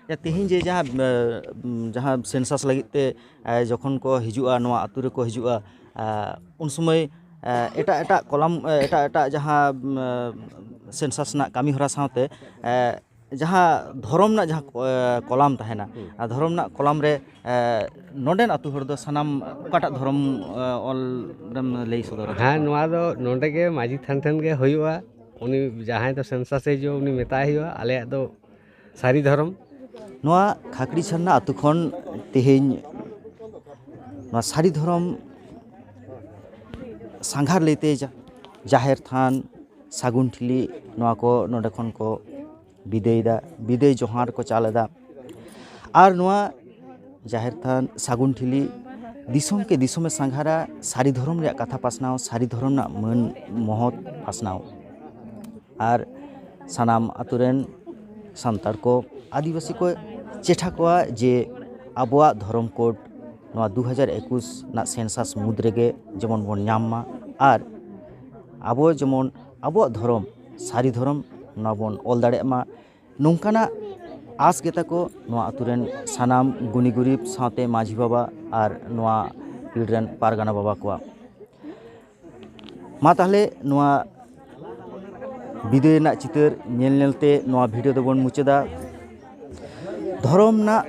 ᱡᱟ, ᱛᱮᱦᱮᱧ ᱡᱮ ᱡᱟᱦᱟᱸ, ᱮ, ᱡᱟᱦᱟᱸ census ᱞᱟᱹᱜᱤᱫ ᱛᱮ, ᱮ, ᱡᱚᱠᱷᱚᱱ ᱠᱚ ᱦᱤᱡᱩᱜᱼᱟ, ᱱᱚᱣᱟ ᱟᱹᱛᱩ ᱨᱮᱠᱚ ᱦᱤᱡᱩᱜᱼᱟ, ᱮ, ᱩᱱ ᱥᱚᱢᱚᱭ, ᱮ, ᱮᱴᱟᱜ ᱮᱴᱟᱜ column, ᱮ, ᱮᱴᱟᱜ ᱮᱴᱟᱜ ᱡᱟᱦᱟᱸ, ᱮ, census ᱨᱮᱱᱟᱜ ᱠᱟᱹᱢᱤ ᱦᱚᱨᱟ ᱥᱟᱶᱛᱮ, ᱮ, ᱡᱟᱦᱟᱸ ᱫᱷᱚᱨᱚᱢ ᱨᱮᱱᱟᱜ ᱡᱟᱦᱟᱸ ᱠᱚ-, ᱮ, column ᱛᱟᱦᱮᱱᱟ, ᱦᱩᱸ᱾ ᱟᱨ ᱫᱷᱚᱨᱚᱢ ᱨᱮᱱᱟᱜ column ᱨᱮ, ᱮ, ᱱᱚᱰᱮᱱ ᱟᱹᱛᱩ ᱦᱚᱲ ᱫᱚ ᱥᱟᱱᱟᱢ ᱚᱠᱟᱴᱟᱜ ᱫᱷᱚᱨᱚᱢ, ᱮ, ᱚᱞ ᱨᱮᱢ ᱞᱟᱹᱭ ᱥᱚᱫᱚᱨᱟ? ᱦᱮᱸ, ᱱᱚᱣᱟ ᱫᱚ ᱱᱚᱰᱮ ᱜᱮ ᱢᱟᱹᱡᱷᱤ ᱛᱷᱟᱱ ᱴᱷᱮᱱ ᱜᱮ ᱦᱩᱭᱩᱜᱼᱟ᱾ ᱩᱱᱤ ᱡᱟᱦᱟᱸᱭ ᱫᱚ census ᱮ ᱦᱤᱡᱩᱜᱼᱟ, ᱩᱱᱤ ᱢᱮᱛᱟᱭ ᱦᱩᱭᱩᱜᱼᱟ, ᱟᱞᱮᱭᱟᱜ ᱫᱚ ᱥᱟᱹᱨᱤ ᱫᱷᱚᱨᱚᱢ᱾ ᱱᱚᱣᱟ ᱠᱷᱟᱠᱲᱤ ᱡᱷᱟᱨᱱᱟ ᱟᱹᱛᱩ ᱠᱷᱚᱱ ᱛᱮᱦᱮᱧ ᱱᱚᱣᱟ ᱥᱟᱹᱨᱤ ᱫᱷᱚᱨᱚᱢ ᱥᱟᱸᱜᱷᱟᱨ ᱞᱟᱹᱭᱛᱮ ᱡᱟ-, ᱡᱟᱦᱮᱨ ᱛᱷᱟᱱ, ᱥᱟᱹᱜᱩᱱ ᱴᱷᱤᱞᱤ, ᱱᱚᱣᱟ ᱠᱚ ᱱᱚᱰᱮ ᱠᱷᱚᱱ ᱠᱚ ᱵᱤᱫᱟᱹᱭᱮᱫᱟ, ᱵᱤᱫᱟᱹᱭ ᱡᱚᱦᱟᱨ ᱠᱚ ᱪᱟᱞ ᱮᱫᱟ᱾ ᱟᱨ ᱱᱚᱣᱟ ᱡᱟᱦᱮᱨ ᱛᱷᱟᱱ, ᱥᱟᱹᱜᱩᱱ ᱴᱷᱤᱞᱤ, ᱫᱤᱥᱚᱢ ᱠᱮ ᱫᱤᱥᱚᱢᱮ ᱥᱟᱸᱜᱷᱟᱨᱟ ᱥᱟᱹᱨᱤ ᱫᱷᱚᱨᱚᱢ ᱨᱮᱭᱟᱜ ᱠᱟᱛᱷᱟ ᱯᱟᱥᱱᱟᱣ, ᱥᱟᱹᱨᱤ ᱫᱷᱚᱨᱚᱢ ᱨᱮᱱᱟᱜ ᱢᱟᱹᱱ ᱢᱚᱦᱚᱛ ᱯᱟᱥᱱᱟᱣ᱾ ᱟᱨ ᱥᱟᱱᱟᱢ ᱟᱛᱳ ᱨᱮᱱ ᱥᱟᱱᱛᱟᱲ ᱠᱚ, ᱟᱹᱫᱤᱵᱟᱹᱥᱤ ᱠᱚ ᱪᱮᱴᱷᱟ ᱠᱚᱣᱟ ᱡᱮ ᱟᱵᱚᱣᱟᱜ ᱫᱷᱚᱨᱚᱢ code ᱱᱚᱣᱟ ᱫᱩ ᱦᱟᱡᱟᱨ ᱮᱠᱩᱥ ᱨᱮᱱᱟᱜ census ᱢᱩᱫᱽ ᱨᱮᱜᱮ ᱡᱮᱢᱚᱱ ᱵᱚᱱ ᱧᱟᱢ ᱢᱟ, ᱟᱨ ᱟᱵᱚ ᱡᱮᱢᱚᱱ ᱟᱵᱚᱣᱟᱜ ᱫᱷᱚᱨᱚᱢ, ᱥᱟᱹᱨᱤ ᱫᱷᱚᱨᱚᱢ, ᱱᱚᱣᱟ ᱵᱚᱱ ᱚᱞ ᱫᱟᱲᱮᱭᱟᱜ ᱢᱟ, ᱱᱚᱝᱠᱟᱱᱟᱜ ᱟᱸᱥ ᱜᱮᱛᱟ ᱠᱚ ᱱᱚᱣᱟ ᱟᱛᱳ ᱨᱮᱱ ᱥᱟᱱᱟᱢ ᱜᱩᱱᱤ ᱜᱩᱨᱤᱵᱽ ᱥᱟᱶᱛᱮ ᱢᱟᱹᱡᱷᱤ ᱵᱟᱵᱟ ᱟᱨ ᱱᱚᱣᱟ ᱯᱤᱲ ᱨᱮᱱ ᱯᱟᱨᱜᱟᱱᱟ ᱵᱟᱵᱟ ᱠᱚᱣᱟᱜ᱾ ᱢᱟ ᱛᱟᱦᱞᱮ ᱱᱚᱣᱟ ᱵᱤᱫᱟᱹᱭ ᱨᱮᱱᱟᱜ ᱪᱤᱛᱟᱹᱨ ᱧᱮᱞ ᱧᱮᱞᱛᱮ ᱱᱚᱣᱟ video ᱫᱚᱵᱚᱱ ᱢᱩᱪᱟᱹᱫᱟ᱾ ᱫᱷᱚᱨᱚᱢ ᱨᱮᱱᱟᱜ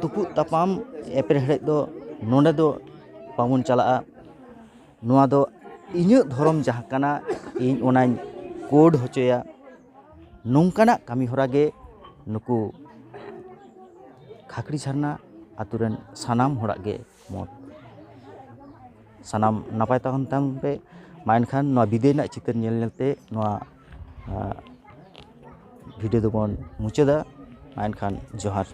ᱛᱩᱯᱩᱫ ᱛᱟᱯᱟᱢ ᱮᱯᱮᱨᱦᱮᱰᱮᱡ ᱫᱚ ᱱᱚᱰᱮ ᱫᱚ ᱵᱟᱵᱚᱱ ᱪᱟᱞᱟᱜᱼᱟ᱾ ᱱᱚᱣᱟ ᱫᱚ ᱤᱧᱟᱹᱜ ᱫᱷᱚᱨᱚᱢ ᱡᱟᱦᱟᱸ ᱠᱟᱱᱟ, ᱤᱧ ᱚᱱᱟᱧ code ᱦᱚᱪᱚᱭᱟ᱾ ᱱᱚᱝᱠᱟᱱᱟᱜ ᱠᱟᱹᱢᱤ ᱦᱚᱨᱟ ᱜᱮ ᱱᱩᱠᱩ ᱠᱷᱟᱠᱲᱤ ᱡᱷᱟᱨᱱᱟ ᱟᱛᱳ ᱨᱮᱱ ᱥᱟᱱᱟᱢ ᱦᱚᱲᱟᱜ ᱜᱮ ᱢᱚᱛ᱾ ᱥᱟᱱᱟᱢ ᱱᱟᱯᱟᱭ ᱛᱟᱦᱮᱱ ᱛᱟᱵᱚᱱ ᱯᱮ᱾ ᱢᱟ ᱮᱱᱠᱷᱟᱱ ᱱᱚᱣᱟ ᱵᱤᱫᱟᱹᱭ ᱨᱮᱱᱟᱜ ᱪᱤᱛᱟᱹᱨ ᱧᱮᱞ ᱧᱮᱞᱛᱮ ᱱᱚᱣᱟ, ᱟ, video ᱫᱚᱵᱚᱱ ᱢᱩᱪᱟᱹᱫᱟ᱾ ᱢᱟ ᱮᱱᱠᱷᱟᱱ ᱡᱚᱦᱟᱨ᱾